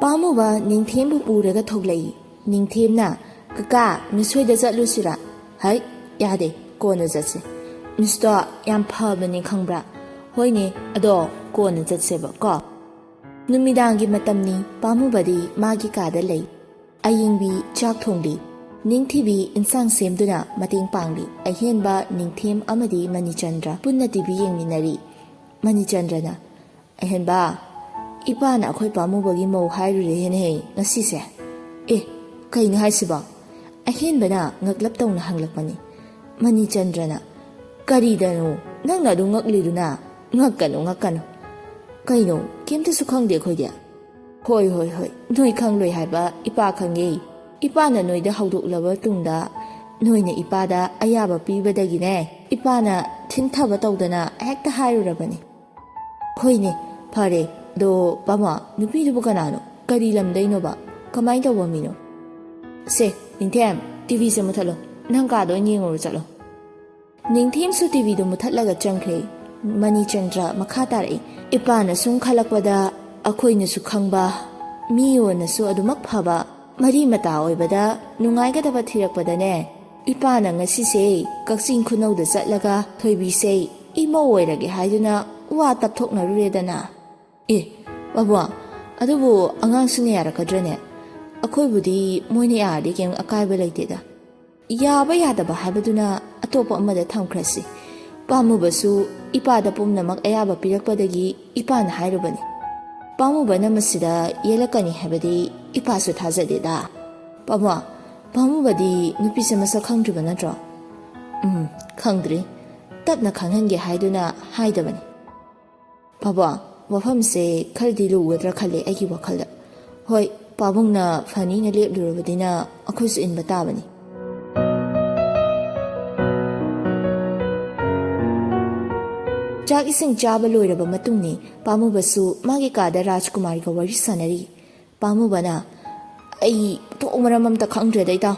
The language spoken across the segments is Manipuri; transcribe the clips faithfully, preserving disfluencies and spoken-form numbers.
ꯄꯥꯝꯃꯨꯕ ꯅꯤꯡꯊꯦꯝꯕꯨ ꯄꯨꯔꯒ ꯊꯣꯛꯂꯛꯏ꯫ ꯅꯤꯡꯊꯦꯝꯅ, "ꯀꯀꯥ, ꯃꯤꯁ ꯍꯣꯏꯗ ꯆꯠꯂꯨꯁꯤꯔꯥ?" "ꯍꯩ, ꯌꯥꯗꯦ, ꯀꯣꯟꯅ ꯆꯠꯁꯤ꯫ ꯃꯤꯁꯇꯣ ꯌꯥꯝ ꯐꯕꯅꯤ ꯈꯪꯕ꯭ꯔꯥ?" "ꯍꯣꯏꯅꯦ, ꯑꯗꯣ ꯀꯣꯟꯅ ꯆꯠꯁꯦꯕ ꯀꯣ꯫" ꯅꯨꯃꯤꯗꯥꯡꯒꯤ ꯃꯇꯝꯅꯤ꯫ ꯄꯥꯝꯃꯨꯕꯗꯤ ꯃꯥꯒꯤ ꯀꯥꯗ ꯂꯩ꯫ ꯑꯌꯤꯡꯕꯤ ꯆꯥꯛ ꯊꯣꯡꯂꯤ꯫ ꯅꯤꯡꯊꯤꯕꯤ ꯏꯟꯁꯥꯡ ꯁꯦꯝꯗꯨꯅ ꯃꯇꯦꯡ ꯄꯥꯡꯂꯤ꯫ ꯑꯍꯦꯟꯕ, ꯅꯤꯡꯊꯦꯝ ꯑꯃꯗꯤ ꯃꯅꯤꯆꯟꯗ꯭ꯔ ꯄꯨꯟꯅ ꯇꯤ ꯚꯤ ꯌꯦꯡꯃꯤꯟꯅꯔꯤ꯫ ꯃꯅꯤꯆꯟꯗ꯭ꯔꯅ, "ꯑꯍꯦꯟꯕ, ꯏꯄꯥꯅ ꯑꯩꯈꯣꯏ ꯄꯥꯝꯃꯨꯕꯒꯤ ꯃꯧ ꯍꯥꯏꯔꯨꯔꯦꯅꯦꯍꯦ ꯉꯁꯤꯁꯦ꯫" "ꯑꯦ, ꯀꯩꯅꯣ ꯍꯥꯏꯁꯤꯕꯣ?" ꯑꯍꯦꯟꯕꯅ ꯉꯛꯂꯞ ꯇꯧꯅ ꯍꯪꯂꯛꯄꯅꯤ꯫ ꯃꯅꯤꯆꯟꯗ꯭ꯔꯅ, "ꯀꯔꯤꯗꯅꯣ ꯅꯪꯅ ꯑꯗꯨ ꯉꯛꯂꯤꯗꯨꯅ?" "ꯉꯛꯀꯅꯨ, ꯉꯛꯀꯅꯨ꯫ ꯀꯩꯅꯣ, ꯀꯩꯝꯇꯁꯨ ꯈꯪꯗꯦ ꯑꯩꯈꯣꯏꯗꯤ꯫" "ꯍꯣꯏ, ꯍꯣꯏ, ꯍꯣꯏ, ꯅꯣꯏ ꯈꯪꯂꯣꯏ ꯍꯥꯏꯕ ꯏꯄꯥ ꯈꯪꯉꯦ꯫ ꯏꯄꯥꯅ ꯅꯣꯏꯗ ꯍꯧꯗꯣꯛꯂꯕ ꯇꯨꯡꯗ ꯅꯣꯏꯅ ꯏꯄꯥꯗ ꯑꯌꯥꯕ ꯄꯤꯕꯗꯒꯤꯅꯦ, ꯏꯄꯥꯅ ꯊꯤꯟꯊꯕ ꯇꯧꯗꯅ ꯍꯦꯛꯇ ꯍꯥꯏꯔꯨꯔꯕꯅꯤ꯫" "ꯍꯣꯏꯅꯦ, ꯐꯔꯦ꯫ ꯑꯗꯣ ꯄꯥꯃ, ꯅꯨꯄꯤꯗꯨꯕꯨ ꯀꯅꯥꯅꯣ? ꯀꯔꯤ ꯂꯝꯗꯩꯅꯣꯕ? ꯀꯃꯥꯏꯅ ꯇꯧꯕ ꯃꯤꯅꯣ?" "ꯁꯦ, ꯅꯤꯡꯊꯦꯝ, ꯇꯤ ꯚꯤꯁꯦ ꯃꯨꯊꯠꯂꯣ꯫ ꯅꯪ ꯀꯥꯗ ꯑꯣꯏꯅ ꯌꯦꯡꯉꯨꯔꯣ ꯆꯠꯂꯣ꯫" ꯅꯤꯡꯊꯦꯝꯁꯨ ꯇꯤ ꯚꯤꯗꯨ ꯃꯨꯊꯠꯂꯒ ꯆꯪꯈ꯭ꯔꯦ꯫ ꯃꯅꯤꯆꯟꯗ꯭ꯔ ꯃꯈꯥ ꯇꯥꯔꯛꯏ꯫ "ꯏꯄꯥꯅ ꯁꯨꯝ ꯈꯜꯂꯛꯄꯗ, ꯑꯩꯈꯣꯏꯅꯁꯨ ꯈꯪꯕ, ꯃꯤ ꯑꯣꯏꯅꯁꯨ ꯑꯗꯨꯃꯛ ꯐꯕ, ꯃꯔꯤ ꯃꯇꯥ ꯑꯣꯏꯕꯗ ꯅꯨꯡꯉꯥꯏꯒꯗꯕ ꯊꯤꯔꯛꯄꯗꯅꯦ, ꯏꯄꯥꯅ ꯉꯁꯤꯁꯦ ꯀꯛꯆꯤꯡ ꯈꯨꯅꯧꯗ ꯆꯠꯂꯒ ꯊꯣꯏꯕꯤꯁꯦ ꯏꯃꯧ ꯑꯣꯏꯔꯒꯦ ꯍꯥꯏꯗꯨꯅ ꯋꯥ ꯇꯞꯊꯣꯛꯅꯔꯨꯔꯦꯗꯅ꯫" "ꯑꯦ, ꯄꯥꯕꯨꯡ, ꯑꯗꯨꯕꯨ ꯑꯉꯥꯡꯁꯤꯡꯅ ꯌꯥꯔꯛꯀꯗ꯭ꯔꯅꯦ? ꯑꯩꯈꯣꯏꯕꯨꯗꯤ ꯃꯣꯏꯅ ꯌꯥꯔꯗꯤ ꯀꯩꯝ ꯑꯀꯥꯏꯕ ꯂꯩꯇꯦꯗ꯫" ꯌꯥꯕ ꯌꯥꯗꯕ ꯍꯥꯏꯕꯗꯨꯅ ꯑꯇꯣꯞꯄ ꯑꯃꯗ ꯊꯝꯈ꯭ꯔꯁꯤ꯫ ꯄꯥꯝꯃꯨꯕꯁꯨ ꯏꯄꯥꯗ ꯄꯨꯝꯅꯃꯛ ꯑꯌꯥꯕ ꯄꯤꯔꯛꯄꯗꯒꯤ ꯏꯄꯥꯅ ꯍꯥꯏꯔꯨꯕꯅꯤ꯫ ꯄꯥꯝꯃꯨꯕꯅ ꯃꯁꯤꯗ ꯌꯦꯜꯂꯛꯀꯅꯤ ꯍꯥꯏꯕꯗꯤ ꯏꯄꯥꯁꯨ ꯊꯥꯖꯗꯦꯗ꯫ "ꯄꯥꯕꯨꯡ, ꯄꯥꯝꯃꯨꯕꯗꯤ ꯅꯨꯄꯤꯁꯦ ꯃꯁꯛ ꯈꯪꯗ꯭ꯔꯤꯕ ꯅꯠꯇ꯭ꯔꯣ?" "ꯎꯝ, ꯈꯪꯗ꯭ꯔꯤ꯫ ꯇꯞꯅ ꯈꯪꯍꯟꯒꯦ ꯍꯥꯏꯗꯨꯅ ꯍꯥꯏꯗꯕꯅꯤ꯫" "ꯄꯥꯕꯨꯡ, ꯋꯥꯐꯝꯁꯦ ꯈꯔꯗꯤ ꯂꯨꯒꯗ꯭ꯔꯥ ꯈꯜꯂꯦ ꯑꯩꯒꯤ ꯋꯥꯈꯜꯗ꯫ ꯍꯣꯏ, ꯄꯥꯕꯨꯡꯅ ꯐꯅꯤꯅ ꯂꯦꯞꯂꯨꯔꯕꯅꯤꯅ ꯑꯩꯈꯣꯏꯁꯨ ꯏꯟꯕ ꯇꯥꯕꯅꯤ꯫" ꯆꯥꯛ ꯏꯁꯤꯡ ꯆꯥꯕ ꯂꯣꯏꯔꯕ ꯃꯇꯨꯡꯅꯤ꯫ ꯄꯥꯝꯃꯨꯕꯁꯨ ꯃꯥꯒꯤ ꯀꯥꯗ ꯔꯥꯖꯀꯨꯃꯥꯔꯤꯒ ꯋꯥꯔꯤ ꯁꯥꯟꯅꯔꯤ꯫ ꯄꯥꯝꯃꯨꯕꯅ, "ꯑꯩ ꯊꯣꯛ ꯃꯔꯝ ꯑꯝꯇ ꯈꯪꯗ꯭ꯔꯦꯗ, ꯏꯇꯥꯎ꯫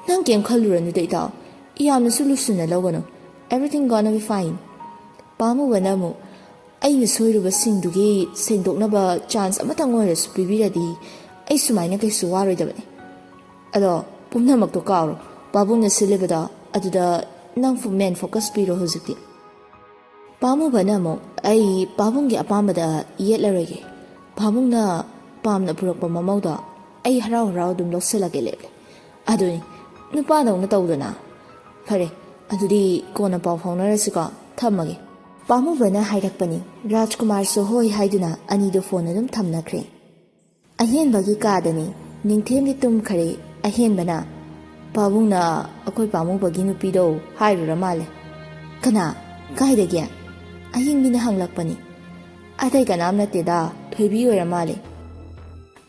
ꯅꯪ ꯀꯩꯝ ꯈꯜꯂꯨꯔꯅꯨꯗ, ꯏꯇꯥꯎ꯫ ꯌꯥꯝꯅꯁꯨ ꯂꯨꯁꯤꯟꯅ ꯂꯧꯒꯅꯨ꯫ Everything gonna be fine꯫" ꯄꯥꯝꯃꯨꯕꯅ ꯑꯃꯨꯛ, ꯑꯩꯅ ꯁꯣꯏꯔꯨꯕꯁꯤꯡꯗꯨꯒꯤ ꯁꯦꯡꯗꯣꯛꯅꯕ ꯆꯥꯟꯁ ꯑꯃꯇꯪ ꯑꯣꯏꯔꯁꯨ ꯄꯤꯕꯤꯔꯗꯤ ꯑꯩ ꯁꯨꯃꯥꯏꯅ ꯀꯩꯁꯨ ꯋꯥꯔꯣꯏꯗꯕꯅꯤ꯫ ꯑꯗꯣ ꯄꯨꯝꯅꯃꯛꯇꯣ ꯀꯥꯎꯔꯣ, ꯄꯥꯕꯨꯡꯅ ꯁꯤꯜꯂꯤꯕꯗꯣ ꯑꯗꯨꯗ ꯅꯪ ꯃꯦꯟ ꯐꯣꯀꯁ ꯄꯤꯔꯣ ꯍꯧꯖꯤꯛꯇꯤ꯫ ꯄꯥꯝꯃꯨꯕꯅ ꯑꯃꯨꯛ ꯑꯩ ꯄꯥꯕꯨꯡꯒꯤ ꯑꯄꯥꯝꯕꯗ ꯌꯦꯠꯂꯔꯣꯏꯒꯦ꯫ ꯄꯥꯕꯨꯡꯅ ꯄꯥꯝꯅ ꯄꯨꯔꯛꯄ ꯃꯃꯧꯗꯣ ꯑꯩ ꯍꯔꯥꯎ ꯍꯔꯥꯎ ꯑꯗꯨꯝ ꯂꯧꯁꯤꯜꯂꯒꯦ ꯂꯦꯞꯂꯦ꯫ ꯑꯗꯨꯅꯤ, ꯅꯨꯄꯥꯗꯧꯅ ꯇꯧꯗꯅ꯫ ꯐꯔꯦ, ꯑꯗꯨꯗꯤ ꯀꯣꯟꯅ ꯄꯥꯎ ꯐꯥꯎꯅꯔꯁꯤꯀꯣ, ꯊꯝꯃꯒꯦ꯫ ꯄꯥꯝꯃꯨꯕꯅ ꯍꯥꯏꯔꯛꯄꯅꯤ꯫ ꯔꯥꯖꯀꯨꯃꯥꯔꯁꯨ ꯍꯣꯏ ꯍꯥꯏꯗꯨꯅ ꯑꯅꯤꯗꯨ ꯐꯣꯟ ꯑꯗꯨꯝ ꯊꯝꯅꯈ꯭ꯔꯦ꯫ ꯑꯍꯦꯟꯕꯒꯤ ꯀꯥꯗꯅꯤ꯫ ꯅꯤꯡꯊꯦꯝꯗꯤ ꯇꯨꯝꯈ꯭ꯔꯦ꯫ ꯑꯍꯦꯟꯕꯅ, "ꯄꯥꯕꯨꯡꯅ ꯑꯩꯈꯣꯏ ꯄꯥꯝꯃꯨꯕꯒꯤ ꯅꯨꯄꯤꯗꯣ ꯍꯥꯏꯔꯨꯔ ꯃꯥꯜꯂꯦ꯫" "ꯀꯅꯥ? ꯀꯥꯏꯗꯒꯤ?" ꯑꯌꯤꯡꯕꯤꯅ ꯍꯪꯂꯛꯄꯅꯤ꯫ "ꯑꯇꯩ ꯀꯅꯥꯝ ꯅꯠꯇꯦꯗ, ꯊꯣꯏꯕꯤ ꯑꯣꯏꯔ ꯃꯥꯜꯂꯦ꯫"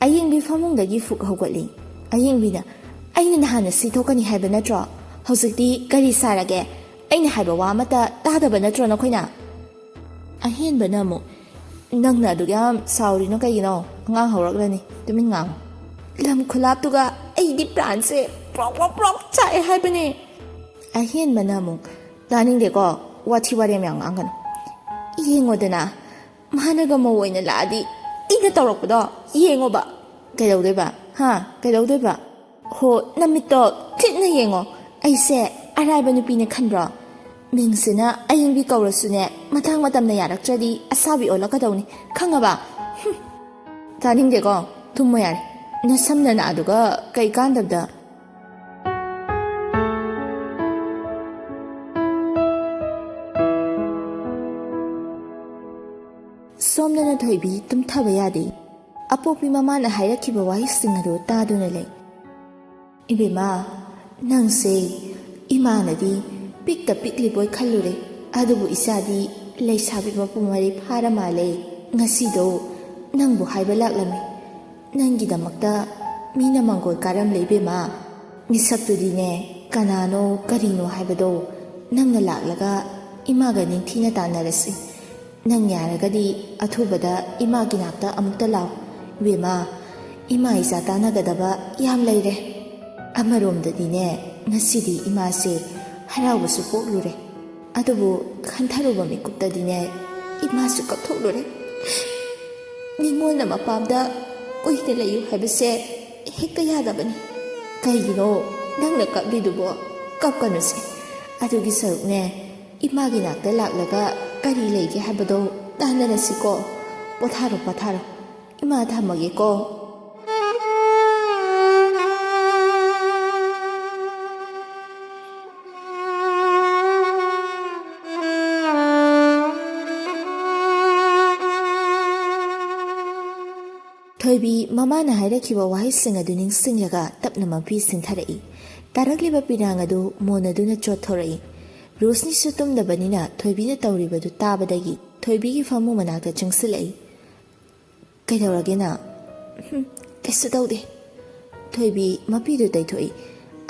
ꯑꯌꯤꯡꯕꯤ ꯐꯃꯨꯡꯗꯒꯤ ꯐꯨꯛ ꯍꯧꯒꯠꯂꯤ꯫ ꯑꯌꯤꯡꯕꯤꯅ, "ꯑꯩꯅ ꯅꯍꯥꯟꯅ ꯁꯤ ꯊꯣꯛꯀꯅꯤ ꯍꯥꯏꯕ ꯅꯠꯇ꯭ꯔꯣ? ꯍꯧꯖꯤꯛꯇꯤ ꯀꯔꯤ ꯁꯥꯔꯒꯦ? ꯑꯩꯅ ꯍꯥꯏꯕ ꯋꯥ ꯑꯃꯠꯇ ꯇꯥꯗꯕ ꯅꯠꯇ꯭ꯔꯣ ꯅꯈꯣꯏꯅ?" ꯑꯍꯦꯟꯕꯅ ꯑꯃꯨꯛ, "ꯅꯪꯅ ꯑꯗꯨꯛ ꯌꯥꯝ ꯁꯥꯎꯔꯤꯅꯣ ꯀꯩꯒꯤꯅꯣ? ꯑꯉꯥꯡ ꯍꯧꯔꯛꯂꯅꯤ, ꯇꯨꯃꯤꯟ ꯉꯥꯡꯉꯨ꯫" "ꯂꯝ ꯈꯨꯂꯥꯞꯇꯨꯒ ꯑꯩꯗꯤ ꯄ꯭ꯔꯥꯟꯁꯦ ꯄ꯭ꯔꯣꯛ ꯄ꯭ꯔꯣꯛ ꯄ꯭ꯔꯣꯛ ꯆꯥꯛꯑꯦ ꯍꯥꯏꯕꯅꯦ꯫" ꯑꯍꯦꯟꯕꯅ ꯑꯃꯨꯛ, "ꯇꯥꯅꯤꯡꯗꯦꯀꯣ, ꯋꯥꯊꯤ ꯋꯥꯔꯦꯝ ꯌꯥꯝ ꯉꯥꯡꯒꯅꯨ꯫ ꯌꯦꯡꯉꯣꯗꯅ, ꯃꯥꯅꯒ ꯃꯧ ꯑꯣꯏꯅ ꯂꯥꯛꯑꯗꯤ ꯑꯩꯅ ꯇꯧꯔꯛꯄꯗꯣ ꯌꯦꯡꯉꯣꯕ꯫" "ꯀꯩꯗꯧꯗꯣꯏꯕ? ꯍꯥ? ꯀꯩꯗꯧꯗꯣꯏꯕ?" "ꯍꯣ, ꯅꯃꯤꯠꯇꯣ ꯊꯤꯠꯅ ꯌꯦꯡꯉꯣ꯫ ꯑꯩꯁꯦ ꯑꯔꯥꯏꯕ ꯅꯨꯄꯤꯅꯦ ꯈꯟꯕ꯭ꯔꯣ? ꯃꯤꯡꯁꯤꯅ ꯑꯌꯤꯡꯕꯤ ꯀꯧꯔꯁꯨꯅꯦ, ꯃꯇꯥꯡ ꯃꯇꯝꯅ ꯌꯥꯔꯛꯇ꯭ꯔꯗꯤ ꯑꯁꯥꯕꯤ ꯑꯣꯜꯂꯛꯀꯗꯧꯅꯤ, ꯈꯪꯉꯕ?" "ꯍꯨꯝ, ꯇꯥꯅꯤꯡꯗꯦꯀꯣ, ꯊꯨꯝꯃꯣ ꯌꯥꯔꯦ꯫ ꯅꯁꯝ ꯅꯅꯥꯗꯨꯒ ꯀꯩ ꯀꯥꯟꯗꯕꯗ?" ꯁꯣꯝꯗꯅ ꯊꯣꯏꯕꯤ ꯇꯨꯝꯊꯕ ꯌꯥꯗꯦ꯫ ꯑꯄꯣꯛꯄꯤ ꯃꯃꯥꯅ ꯍꯥꯏꯔꯛꯈꯤꯕ ꯋꯥꯍꯩꯁꯤꯡ ꯑꯗꯨ ꯇꯥꯗꯨꯅ ꯂꯩ꯫ "ꯏꯕꯦꯝꯃ, ꯅꯪꯁꯦ ꯏꯃꯥꯅꯗꯤ ꯄꯤꯛꯇ ꯄꯤꯛꯂꯤꯕꯣꯏ ꯈꯜꯂꯨꯔꯦ, ꯑꯗꯨꯕꯨ ꯏꯆꯥꯗꯤ ꯂꯩꯁꯥꯕꯤ ꯃꯄꯨꯡ ꯃꯔꯩ ꯐꯥꯔ ꯃꯥꯜꯂꯦ꯫ ꯉꯁꯤꯗꯣ ꯅꯪꯕꯨ ꯍꯥꯏꯕ ꯂꯥꯛꯂꯝꯃꯤ꯫ ꯅꯪꯒꯤꯗꯃꯛꯇ ꯃꯤꯅ ꯃꯪꯒꯣꯜ ꯀꯥꯔꯝꯂꯦ ꯏꯕꯦꯝꯃ꯫ ꯃꯤꯁꯛꯇꯨꯗꯤꯅꯦ, ꯀꯅꯥꯅꯣ ꯀꯔꯤꯅꯣ ꯍꯥꯏꯕꯗꯣ ꯅꯪꯅ ꯂꯥꯛꯂꯒ ꯏꯃꯥꯒ ꯅꯤꯡꯊꯤꯅ ꯇꯥꯟꯅꯔꯁꯤ꯫ ꯅꯪ ꯌꯥꯔꯒꯗꯤ ꯑꯊꯨꯕꯗ ꯏꯃꯥꯒꯤ ꯅꯥꯛꯇ ꯑꯃꯨꯛꯇ ꯂꯥꯛꯑꯣ꯫ ꯏꯕꯦꯝꯃ, ꯏꯃꯥ ꯏꯆꯥ ꯇꯥꯟꯅꯒꯗꯕ ꯌꯥꯝ ꯂꯩꯔꯦ꯫" ꯑꯃꯔꯣꯝꯗꯗꯤꯅꯦ, ꯉꯁꯤꯗꯤ ꯏꯃꯥꯁꯦ ꯍꯔꯥꯎꯕꯁꯨ ꯄꯣꯛꯂꯨꯔꯦ꯫ ꯑꯗꯨꯕꯨ ꯈꯟꯊꯔꯨꯕ ꯃꯤꯀꯨꯞꯇꯗꯤꯅꯦ, ꯏꯃꯥꯁꯨ ꯀꯞꯊꯣꯛꯂꯨꯔꯦ꯫ ꯅꯤꯉꯣꯜꯅ ꯃꯄꯥꯝꯗ ꯀꯨꯏꯅ ꯂꯩꯌꯨ ꯍꯥꯏꯕꯁꯦ ꯍꯦꯛꯇ ꯌꯥꯗꯕꯅꯤ꯫ ꯀꯩꯒꯤꯅꯣ ꯅꯪꯅ ꯀꯞꯂꯤꯗꯨꯕꯣ? ꯀꯞꯀꯅꯨꯁꯦ꯫ ꯑꯗꯨꯒꯤ ꯁꯔꯨꯛꯅꯦ, ꯏꯃꯥꯒꯤ ꯅꯥꯛꯇ ꯂꯥꯛꯂꯒ ꯀꯔꯤ ꯂꯩꯒꯦ ꯍꯥꯏꯕꯗꯣ ꯇꯥꯟꯅꯔꯁꯤꯀꯣ꯫ ꯄꯣꯊꯥꯔꯣ, ꯄꯣꯊꯥꯔꯣ꯫ ꯏꯃꯥ ꯊꯝꯃꯒꯦꯀꯣ꯫ ꯊꯣꯏꯕꯤ ꯃꯃꯥꯅ ꯍꯥꯏꯔꯛꯈꯤꯕ ꯋꯥꯍꯩꯁꯤꯡ ꯑꯗꯨ ꯅꯤꯡꯁꯤꯡꯂꯒ ꯇꯞꯅ ꯃꯄꯤ ꯁꯤꯟꯊꯔꯛꯏ꯫ ꯇꯥꯔꯛꯂꯤꯕ ꯄꯤꯔꯥꯡ ꯑꯗꯨ ꯃꯣꯟ ꯑꯗꯨꯅ ꯆꯣꯠꯊꯣꯔꯛꯏ꯫ ꯔꯣꯁꯅꯤꯁꯨ ꯇꯨꯝꯗꯕꯅꯤꯅ ꯊꯣꯏꯕꯤꯅ ꯇꯧꯔꯤꯕꯗꯨ ꯇꯥꯕꯗꯒꯤ ꯊꯣꯏꯕꯤꯒꯤ ꯐꯃꯨꯡ ꯃꯅꯥꯛꯇ ꯆꯪꯁꯤꯜꯂꯛꯏ꯫ "ꯀꯩꯗꯧꯔꯒꯦ ꯅꯪ?" "ꯍꯨꯝ, ꯀꯩꯁꯨ ꯇꯧꯗꯦ꯫" ꯊꯣꯏꯕꯤ ꯃꯄꯤꯗꯨ ꯇꯩꯊꯣꯛꯏ꯫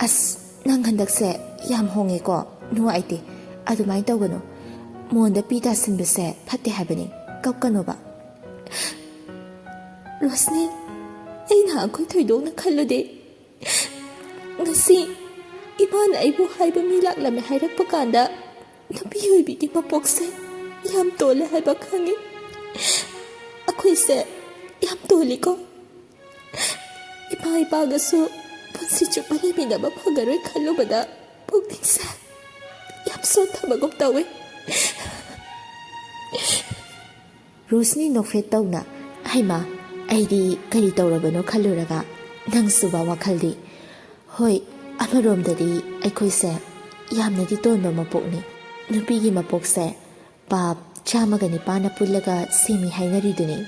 "ꯑꯁ, ꯅꯪ ꯍꯟꯗꯛꯁꯦ ꯌꯥꯝ ꯍꯣꯡꯉꯦꯀꯣ, ꯅꯨꯡꯉꯥꯏꯇꯦ꯫ ꯑꯗꯨꯃꯥꯏꯅ ꯇꯧꯒꯅꯨ꯫ ꯃꯣꯟꯗ ꯄꯤ ꯇꯥꯁꯤꯟꯕꯁꯦ ꯐꯠꯇꯦ ꯍꯥꯏꯕꯅꯤ, ꯀꯞꯀꯅꯣꯕ꯫" "ꯔꯣꯁꯅꯤ, ꯑꯩ ꯅꯍꯥꯟꯈꯣꯏ ꯊꯣꯏꯗꯣꯛꯅ ꯈꯜꯂꯨꯗꯦ꯫ ꯉꯁꯤ ꯏꯃꯥꯅ ꯑꯩꯕꯨ ꯍꯥꯏꯕ ꯃꯤ ꯂꯥꯛꯂꯝꯃꯦ ꯍꯥꯏꯔꯛꯄ ꯀꯥꯟꯗ, ꯅꯨꯄꯤ ꯑꯣꯏꯕꯤꯒꯤ ꯃꯄꯣꯛꯁꯦ ꯌꯥꯝ ꯇꯣꯜꯂꯦ ꯍꯥꯏꯕ ꯈꯪꯉꯤ꯫ ꯑꯩꯈꯣꯏꯁꯦ ꯌꯥꯝ ꯇꯣꯜꯂꯤꯀꯣ꯫ ꯏꯃꯥ ꯏꯄꯥꯒꯁꯨ ꯄꯨꯟꯁꯤ ꯆꯨꯞꯄ ꯂꯩꯃꯤꯟꯅꯕ ꯐꯪꯉꯔꯣꯏ ꯈꯜꯂꯨꯕꯗ ꯄꯨꯛꯅꯤꯡꯁꯦ ꯌꯥꯝ ꯁꯣꯟꯊꯕꯒꯨꯝ ꯇꯧꯋꯦ꯫" ꯔꯣꯁꯅꯤ ꯅꯣꯛꯐꯦꯠ ꯇꯧꯅ, "ꯍꯩꯃꯥ, ꯑꯩꯗꯤ ꯀꯔꯤ ꯇꯧꯔꯕꯅꯣ ꯈꯜꯂꯨꯔꯒ, ꯅꯪꯁꯨꯕ ꯋꯥꯈꯜꯗꯤ꯫ ꯍꯣꯏ, ꯑꯃꯔꯣꯝꯗꯗꯤ ꯑꯩꯈꯣꯏꯁꯦ ꯌꯥꯝꯅꯗꯤ ꯇꯣꯟꯕ ꯃꯄꯣꯛꯅꯤ꯫ ꯅꯨꯄꯤꯒꯤ ꯃꯄꯣꯛꯁꯦ ꯄꯥꯞ ꯆꯥꯝꯃꯒ ꯅꯤꯄꯥꯟꯅ ꯄꯨꯜꯂꯒ ꯁꯦꯝꯃꯤ ꯍꯥꯏꯅꯔꯤꯗꯨꯅꯤ꯫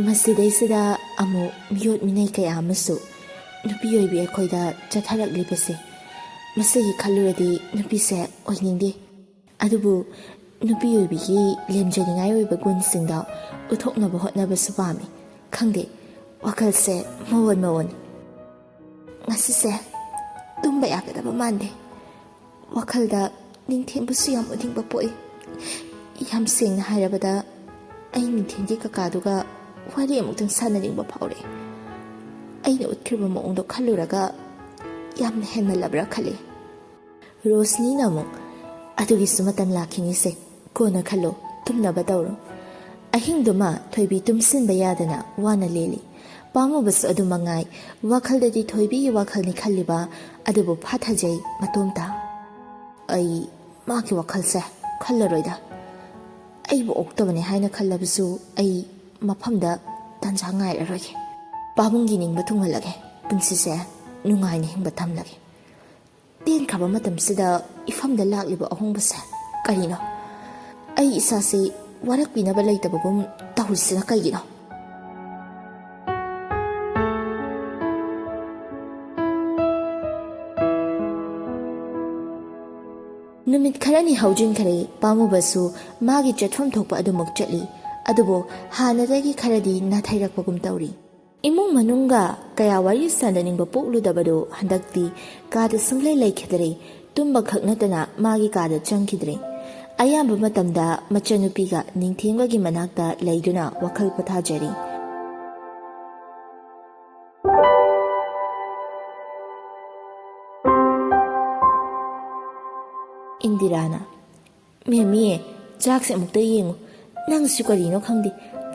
ꯃꯁꯤꯗꯩꯁꯤꯗ ꯑꯃꯨꯛ ꯃꯤꯑꯣꯠ ꯃꯤꯅꯩ ꯀꯌꯥ ꯑꯃꯁꯨ ꯅꯨꯄꯤ ꯑꯣꯏꯕꯤ ꯑꯩꯈꯣꯏꯗ ꯆꯠꯊꯔꯛꯂꯤꯕꯁꯦ, ꯃꯁꯤꯒꯤ ꯈꯜꯂꯨꯔꯗꯤ ꯅꯨꯄꯤꯁꯦ ꯑꯣꯏꯅꯤꯡꯗꯦ꯫ ꯑꯗꯨꯕꯨ ꯅꯨꯄꯤ ꯑꯣꯏꯕꯤꯒꯤ ꯂꯦꯝꯖꯅꯤꯡꯉꯥꯏ ꯑꯣꯏꯕ ꯒꯨꯟꯁꯤꯡꯗꯣ ꯎꯠꯊꯣꯛꯅꯕ ꯍꯣꯠꯅꯕꯁꯨ ꯄꯥꯝꯃꯤ꯫ ꯈꯪꯗꯦ, ꯋꯥꯈꯜꯁꯦ ꯃꯑꯣꯟ ꯃꯑꯣꯟ꯫ ꯉꯁꯤꯁꯦ ꯇꯨꯝꯕ ꯌꯥꯒꯗꯕ ꯃꯥꯟꯗꯦ꯫ ꯋꯥꯈꯜꯗ ꯅꯤꯡꯊꯦꯝꯕꯁꯨ ꯌꯥꯝ ꯎꯅꯤꯡꯕ ꯄꯣꯛꯏ꯫ ꯌꯥꯝ ꯁꯦꯡꯅ ꯍꯥꯏꯔꯕꯗ, ꯑꯩ ꯅꯤꯡꯊꯦꯝꯒꯤ ꯀꯀꯥꯗꯨꯒ ꯋꯥꯔꯤ ꯑꯃꯨꯛꯇꯪ ꯁꯥꯟꯅꯅꯤꯡꯕ ꯐꯥꯎꯔꯛꯏ꯫ ꯑꯩꯅ ꯎꯠꯈ꯭ꯔꯤꯕ ꯃꯑꯣꯡꯗꯣ ꯈꯜꯂꯨꯔꯒ ꯌꯥꯝꯅ ꯍꯦꯟꯃꯜꯂꯕ꯭ꯔꯥ ꯈꯜꯂꯤ꯫" ꯔꯣꯁꯅꯤꯅ ꯑꯃꯨꯛ, "ꯑꯗꯨꯒꯤꯁꯨ ꯃꯇꯝ ꯂꯥꯛꯈꯤꯅꯤꯁꯦ, ꯀꯣꯟꯅ ꯈꯜꯂꯣ꯫ ꯇꯨꯝꯅꯕ ꯇꯧꯔꯣ꯫ ꯑꯍꯤꯡꯗꯨꯃ ꯊꯣꯏꯕꯤ ꯇꯨꯝꯁꯤꯟꯕ ꯌꯥꯗꯅ ꯋꯥꯅ ꯂꯦꯜꯂꯤ꯫ ꯄꯥꯝꯃꯨꯕꯁꯨ ꯑꯗꯨ ꯃꯉꯥꯏ꯫ ꯋꯥꯈꯜꯗꯗꯤ ꯊꯣꯏꯕꯤꯒꯤ ꯋꯥꯈꯜꯅꯤ ꯈꯜꯂꯤꯕ ꯑꯗꯨꯕꯨ ꯐꯥꯊꯖꯩ ꯃꯇꯣꯝꯇ꯫ ꯑꯩ ꯃꯥꯒꯤ ꯋꯥꯈꯜꯁꯦ ꯈꯜꯂꯔꯣꯏꯗ꯫ ꯑꯩꯕꯨ ꯑꯣꯛꯇꯕꯅꯦ ꯍꯥꯏꯅ ꯈꯜꯂꯕꯁꯨ ꯑꯩ ꯃꯐꯝꯗ ꯇꯟꯖꯥ ꯉꯥꯏꯔꯔꯣꯏꯒꯦ꯫ ꯄꯥꯕꯨꯡꯒꯤ ꯅꯤꯡꯕ ꯊꯨꯡꯍꯜꯂꯒꯦ꯫ ꯄꯨꯟꯁꯤꯁꯦ ꯅꯨꯡꯉꯥꯏꯅ ꯍꯤꯡꯕ ꯇꯝꯂꯒꯦ꯫ ꯇꯦꯟꯈ꯭ꯔꯕ ꯃꯇꯝꯁꯤꯗ ꯏꯐꯝꯗ ꯂꯥꯛꯂꯤꯕ ꯑꯍꯣꯡꯕꯁꯦ ꯀꯔꯤꯅꯣ? ꯑꯩ ꯏꯁꯥꯁꯤ ꯋꯥꯔꯛꯄꯤꯅꯕ ꯂꯩꯇꯕꯒꯨꯝ ꯇꯧꯔꯤꯁꯤꯅ ꯀꯩꯒꯤꯅꯣ? ꯅꯨꯃꯤꯠ ꯈꯔꯅꯤ ꯍꯧꯖꯤꯟꯈꯔꯦ꯫ ꯄꯥꯝꯃꯨꯕꯁꯨ ꯃꯥꯒꯤ ꯆꯠꯐꯝ ꯊꯣꯛꯄ ꯑꯗꯨꯃꯛ ꯆꯠꯂꯤ꯫ ꯑꯗꯨꯕꯨ ꯍꯥꯟꯅꯗꯒꯤ ꯈꯔꯗꯤ ꯅꯥꯊꯩꯔꯛꯄꯒꯨꯝ ꯇꯧꯔꯤ꯫ ꯏꯃꯨꯡ ꯃꯅꯨꯡꯒ ꯀꯌꯥ ꯋꯥꯔꯤ ꯁꯥꯟꯅꯅꯤꯡꯕ ꯄꯣꯛꯂꯨꯗꯕꯗꯨ ꯍꯟꯗꯛꯇꯤ ꯀꯥꯗ ꯁꯨꯡꯂꯩ ꯂꯩꯈꯤꯗ꯭ꯔꯦ꯫ ꯇꯨꯝꯕ ꯈꯛ ꯅꯠꯇꯅ ꯃꯥꯒꯤ ꯀꯥꯗ ꯆꯪꯈꯤꯗ꯭ꯔꯦ꯫ ꯑꯌꯥꯝꯕ ꯃꯇꯝꯗ ꯃꯆꯟꯅꯨꯄꯤꯒ ꯅꯤꯡꯊꯦꯝꯒꯒꯤ ꯃꯅꯥꯛꯇ ꯂꯩꯗꯨꯅ ꯋꯥꯈꯜ ꯄꯣꯊꯥꯖꯔꯤ꯫ ꯏꯟꯗꯤꯔꯥꯅ, "ꯃꯦꯃꯤ, ꯆꯥꯛꯁꯦ ꯑꯃꯨꯛꯇ ꯌꯦꯡꯉꯨ꯫ ꯅꯪꯁꯨ ꯀꯔꯤꯅꯣ ꯈꯪꯗꯦ,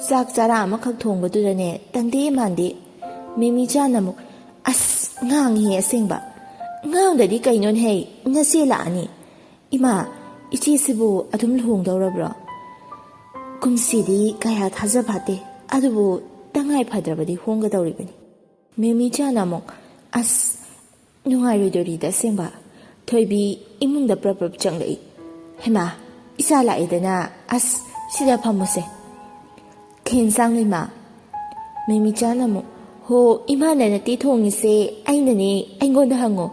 ꯆꯥꯛ ꯆꯔꯥ ꯑꯃꯈꯛ ꯊꯣꯡꯕꯗꯨꯗꯅꯦ ꯇꯟꯗꯦ ꯃꯥꯟꯗꯦ꯫" ꯃꯦꯃꯤ ꯆꯥꯅ ꯑꯃꯨꯛ, "ꯑꯁ, ꯉꯥꯡꯉꯤꯍꯦ ꯑꯁꯦꯡꯕ꯫ ꯉꯥꯡꯗꯗꯤ ꯀꯩꯅꯣꯅꯦꯍꯦ, ꯅꯆꯦ ꯂꯥꯛꯑꯅꯤ꯫ ꯏꯃꯥ, ꯏꯆꯦꯁꯤꯕꯨ ꯑꯗꯨꯝ ꯂꯨꯍꯣꯡꯗꯧꯔꯕ꯭ꯔꯣ? ꯀꯨꯝꯁꯤꯗꯤ ꯀꯌꯥ ꯊꯥꯖ ꯐꯥꯠꯇꯦ, ꯑꯗꯨꯕꯨ ꯇꯉꯥꯏ ꯐꯗ꯭ꯔꯕꯗꯤ ꯍꯣꯡꯒꯗꯧꯔꯤꯕꯅꯤ꯫" ꯃꯦꯃꯤ ꯆꯥꯅ ꯑꯃꯨꯛ, "ꯑꯁ, ꯅꯨꯡꯉꯥꯏꯔꯣꯏꯗꯣꯔꯤꯗ ꯑꯁꯦꯡꯕ꯫" ꯊꯣꯏꯕꯤ ꯏꯃꯨꯡꯗ ꯄ꯭ꯔꯞ ꯄ꯭ꯔꯞ ꯆꯪꯂꯛꯏ꯫ "ꯍꯩꯃꯥ, ꯏꯆꯥ ꯂꯥꯛꯑꯦꯗꯅ, ꯑꯁ, ꯁꯤꯗ ꯐꯝꯃꯨꯁꯦ꯫ ꯀꯩ ꯏꯟꯁꯥꯡꯅꯣ ꯏꯃꯥ?" ꯃꯦꯃꯤ ꯆꯥꯅ ꯑꯃꯨꯛ, "ꯍꯣ, ꯏꯃꯥꯅ ꯅꯠꯇꯦ ꯊꯣꯡꯉꯤꯁꯦ, ꯑꯩꯅꯅꯦ, ꯑꯩꯉꯣꯟꯗ ꯍꯪꯉꯣ꯫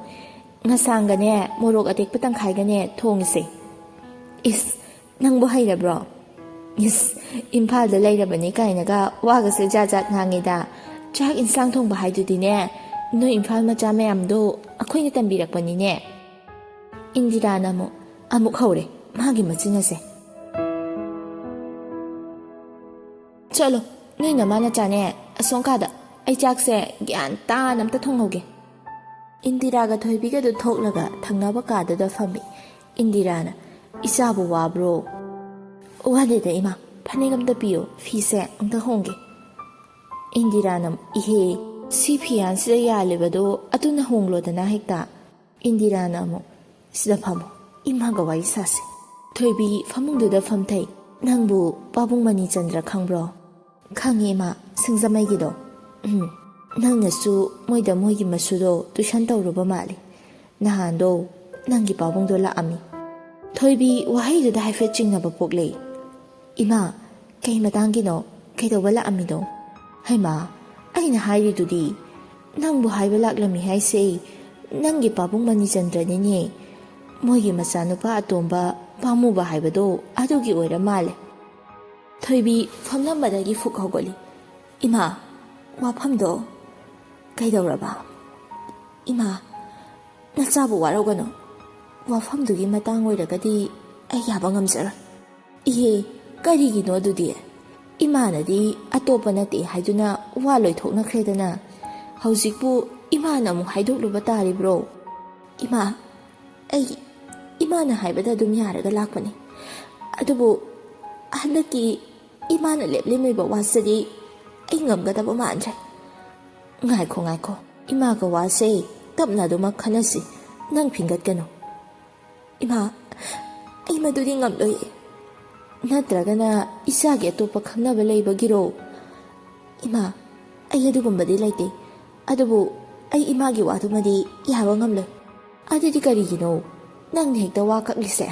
ꯉꯁꯥꯡꯒꯅꯦ, ꯃꯣꯔꯣꯛ ꯑꯇꯦꯛꯄ ꯇꯪꯈꯥꯏꯒꯅꯦ ꯊꯣꯡꯉꯤꯁꯦ꯫" "ꯏꯁ, ꯅꯪꯕꯨ ꯍꯩꯔꯕ꯭ꯔꯣ? ꯏꯁ, ꯏꯝꯐꯥꯜꯗ ꯂꯩꯔꯕꯅꯤ ꯀꯥꯏꯅꯒ ꯋꯥꯒꯁꯦ ꯖꯥꯠ ꯖꯥꯠ ꯉꯥꯡꯉꯤꯗ꯫ ꯆꯥꯛ ꯏꯟꯁꯥꯡ ꯊꯣꯡꯕ ꯍꯥꯏꯗꯨꯗꯤꯅꯦ, ꯅꯣꯏ ꯏꯝꯐꯥꯜ ꯃꯆꯥ ꯃꯌꯥꯝꯗꯣ ꯑꯩꯈꯣꯏꯅ ꯇꯝꯕꯤꯔꯛꯄꯅꯤꯅꯦ꯫" ꯏꯟꯗꯤꯔꯥꯅ ꯑꯃꯨꯛ, ꯑꯃꯨꯛ ꯍꯧꯔꯦ ꯃꯥꯒꯤ ꯃꯆꯤꯟ ꯑꯁꯦ꯫ "ꯆꯠꯂꯣ, ꯅꯣꯏ ꯅꯃꯥ ꯅꯆꯥꯅꯦ, ꯑꯁꯣꯝ ꯀꯥꯗ꯫ ꯑꯩ ꯆꯥꯛꯁꯦ ꯒ꯭ꯌꯥꯟ ꯇꯥꯅ ꯑꯝꯇ ꯊꯣꯡꯍꯧꯒꯦ꯫" ꯏꯟꯗꯤꯔꯥꯒ ꯊꯣꯏꯕꯤꯒꯗꯨ ꯊꯣꯛꯂꯒ ꯊꯪꯅꯕ ꯀꯥꯗꯨꯗ ꯐꯝꯃꯤ꯫ ꯏꯟꯗꯤꯔꯥꯅ, "ꯏꯆꯥꯕꯨ ꯋꯥꯕ꯭ꯔꯣ?" ꯋꯥꯗꯦꯗ ꯏꯃꯥ, ꯐꯅꯦꯛ ꯑꯝꯇ ꯄꯤꯌꯣ, ꯐꯤꯁꯦ ꯑꯝꯇ ꯍꯣꯡꯒꯦ꯫ ꯏꯟꯗꯤꯔꯥꯅ, "ꯏꯍꯦ, ꯁꯤ ꯐꯤꯌꯥꯟꯁꯤꯗ ꯌꯥꯜꯂꯤꯕꯗꯣ ꯑꯗꯨꯅ ꯍꯣꯡꯂꯣꯗꯅ ꯍꯦꯛꯇ"꯫ ꯏꯟꯗꯤꯔꯥꯅ ꯑꯃꯨꯛ, "ꯁꯤꯗ ꯐꯝꯃꯣ, ꯏꯃꯥꯒ ꯋꯥꯔꯤ ꯁꯥꯁꯦ"꯫ ꯊꯣꯏꯕꯤ ꯐꯃꯨꯡꯗꯨꯗ ꯐꯝꯊꯩ꯫ "ꯅꯪꯕꯨ ꯄꯥꯕꯨꯡ ꯃꯅꯤꯆꯟꯗ꯭ꯔ ꯈꯪꯕ꯭ꯔꯣ?" "ꯈꯪꯉꯦ ꯏꯃꯥ, ꯁꯤꯡꯖꯃꯩꯒꯤꯗꯣ꯫ ꯎꯝ, ꯅꯪꯅꯁꯨ ꯃꯣꯏꯗ ꯃꯣꯏꯒꯤ ꯃꯁꯨꯗꯣ ꯇꯨꯏꯁꯟ ꯇꯧꯔꯨꯕ ꯃꯥꯜꯂꯤ꯫ ꯅꯍꯥꯟꯗꯣ ꯅꯪꯒꯤ ꯄꯥꯕꯨꯡꯗꯣ ꯂꯥꯛꯑꯝꯃꯤ"꯫ ꯊꯣꯏꯕꯤ ꯋꯥꯍꯩꯗꯨꯗ ꯍꯥꯏꯐꯦꯠ ꯆꯤꯡꯅꯕ ꯄꯣꯛꯂꯦ꯫ "ꯏꯃꯥ, ꯀꯩ ꯃꯇꯥꯡꯒꯤꯅꯣ? ꯀꯩꯗꯧꯕ ꯂꯥꯛꯑꯝꯃꯤꯅꯣ?" "ꯍꯩꯃꯥ, ꯑꯩꯅ ꯍꯥꯏꯔꯤꯗꯨꯗꯤ, ꯅꯪꯕꯨ ꯍꯥꯏꯕ ꯂꯥꯛꯂꯝꯃꯤ ꯍꯥꯏꯁꯦ ꯅꯪꯒꯤ ꯄꯥꯕꯨꯡ ꯃꯅꯤꯆꯟꯗ꯭ꯔꯅꯤꯅꯦ꯫ ꯃꯣꯏꯒꯤ ꯃꯆꯥꯅꯨꯄꯥ ꯑꯇꯣꯝꯕ ꯄꯥꯝꯃꯨꯕ ꯍꯥꯏꯕꯗꯣ ꯑꯗꯨꯒꯤ ꯑꯣꯏꯔ ꯃꯥꯜꯂꯦ"꯫ ꯊꯣꯏꯕꯤ ꯐꯝꯂꯝꯕꯗꯒꯤ ꯐꯨꯛ ꯍꯧꯒꯠꯂꯤ꯫ "ꯏꯃꯥ, ꯋꯥꯐꯝꯗꯣ ꯀꯩꯗꯧꯔꯕ?" "ꯏꯃꯥ, ꯅꯆꯥꯕꯨ ꯋꯥꯔꯧꯒꯅꯨ꯫ ꯋꯥꯐꯝꯗꯨꯒꯤ ꯃꯇꯥꯡ ꯑꯣꯏꯔꯒꯗꯤ ꯑꯩ ꯌꯥꯕ ꯉꯝꯖꯔꯣꯏ"꯫ "ꯏꯍꯦ, ꯀꯔꯤꯒꯤꯅꯣ ꯑꯗꯨꯗꯤ? ꯏꯃꯥꯅꯗꯤ ꯑꯇꯣꯞꯄ ꯅꯠꯇꯦ ꯍꯥꯏꯗꯨꯅ ꯋꯥ ꯂꯣꯏꯊꯣꯛꯅꯈ꯭ꯔꯦꯗꯅ꯫ ꯍꯧꯖꯤꯛꯄꯨ ꯏꯃꯥꯅ ꯑꯃꯨꯛ ꯍꯥꯏꯗꯣꯛꯂꯨꯕ ꯇꯥꯔꯤꯕ꯭ꯔꯣ?" "ꯏꯃꯥ, ꯑꯩ ꯏꯃꯥꯅ ꯍꯥꯏꯕꯗ ꯑꯗꯨꯝ ꯌꯥꯔꯒ ꯂꯥꯛꯄꯅꯤ꯫ ꯑꯗꯨꯕꯨ ꯍꯟꯗꯛꯀꯤ ꯏꯃꯥꯅ ꯂꯦꯞꯂꯝꯃꯤꯕ ꯋꯥꯁꯤꯗꯤ ꯑꯩ ꯉꯝꯒꯗꯕ ꯃꯥꯟꯗ꯭ꯔꯦ"꯫ "ꯉꯥꯏꯈꯣ, ꯉꯥꯏꯈꯣ꯫ ꯏꯃꯥꯒ ꯋꯥꯁꯦ ꯇꯞꯅ ꯑꯗꯨꯃꯛ ꯈꯟꯅꯁꯤ꯫ ꯅꯪ ꯐꯤꯡꯒꯠꯀꯅꯨ"꯫ "ꯏꯃꯥ, ꯑꯩ ꯃꯗꯨꯗꯤ ꯉꯝꯂꯣꯏꯌꯦ"꯫ "ꯅꯠꯇ꯭ꯔꯒꯅ ꯏꯆꯥꯒꯤ ꯑꯇꯣꯞꯄ ꯈꯪꯅꯕ ꯂꯩꯕꯒꯤꯔꯣ?" "ꯏꯃꯥ, ꯑꯩ ꯑꯗꯨꯒꯨꯝꯕꯗꯤ ꯂꯩꯇꯦ꯫ ꯑꯗꯨꯕꯨ ꯑꯩ ꯏꯃꯥꯒꯤ ꯋꯥꯗꯨꯃꯗꯤ ꯌꯥꯕ ꯉꯝꯂꯣꯏ"꯫ "ꯑꯗꯨꯗꯤ ꯀꯔꯤꯒꯤꯅꯣ ꯅꯪꯅ ꯍꯦꯛꯇ ꯋꯥ ꯀꯛꯂꯤꯁꯦ?"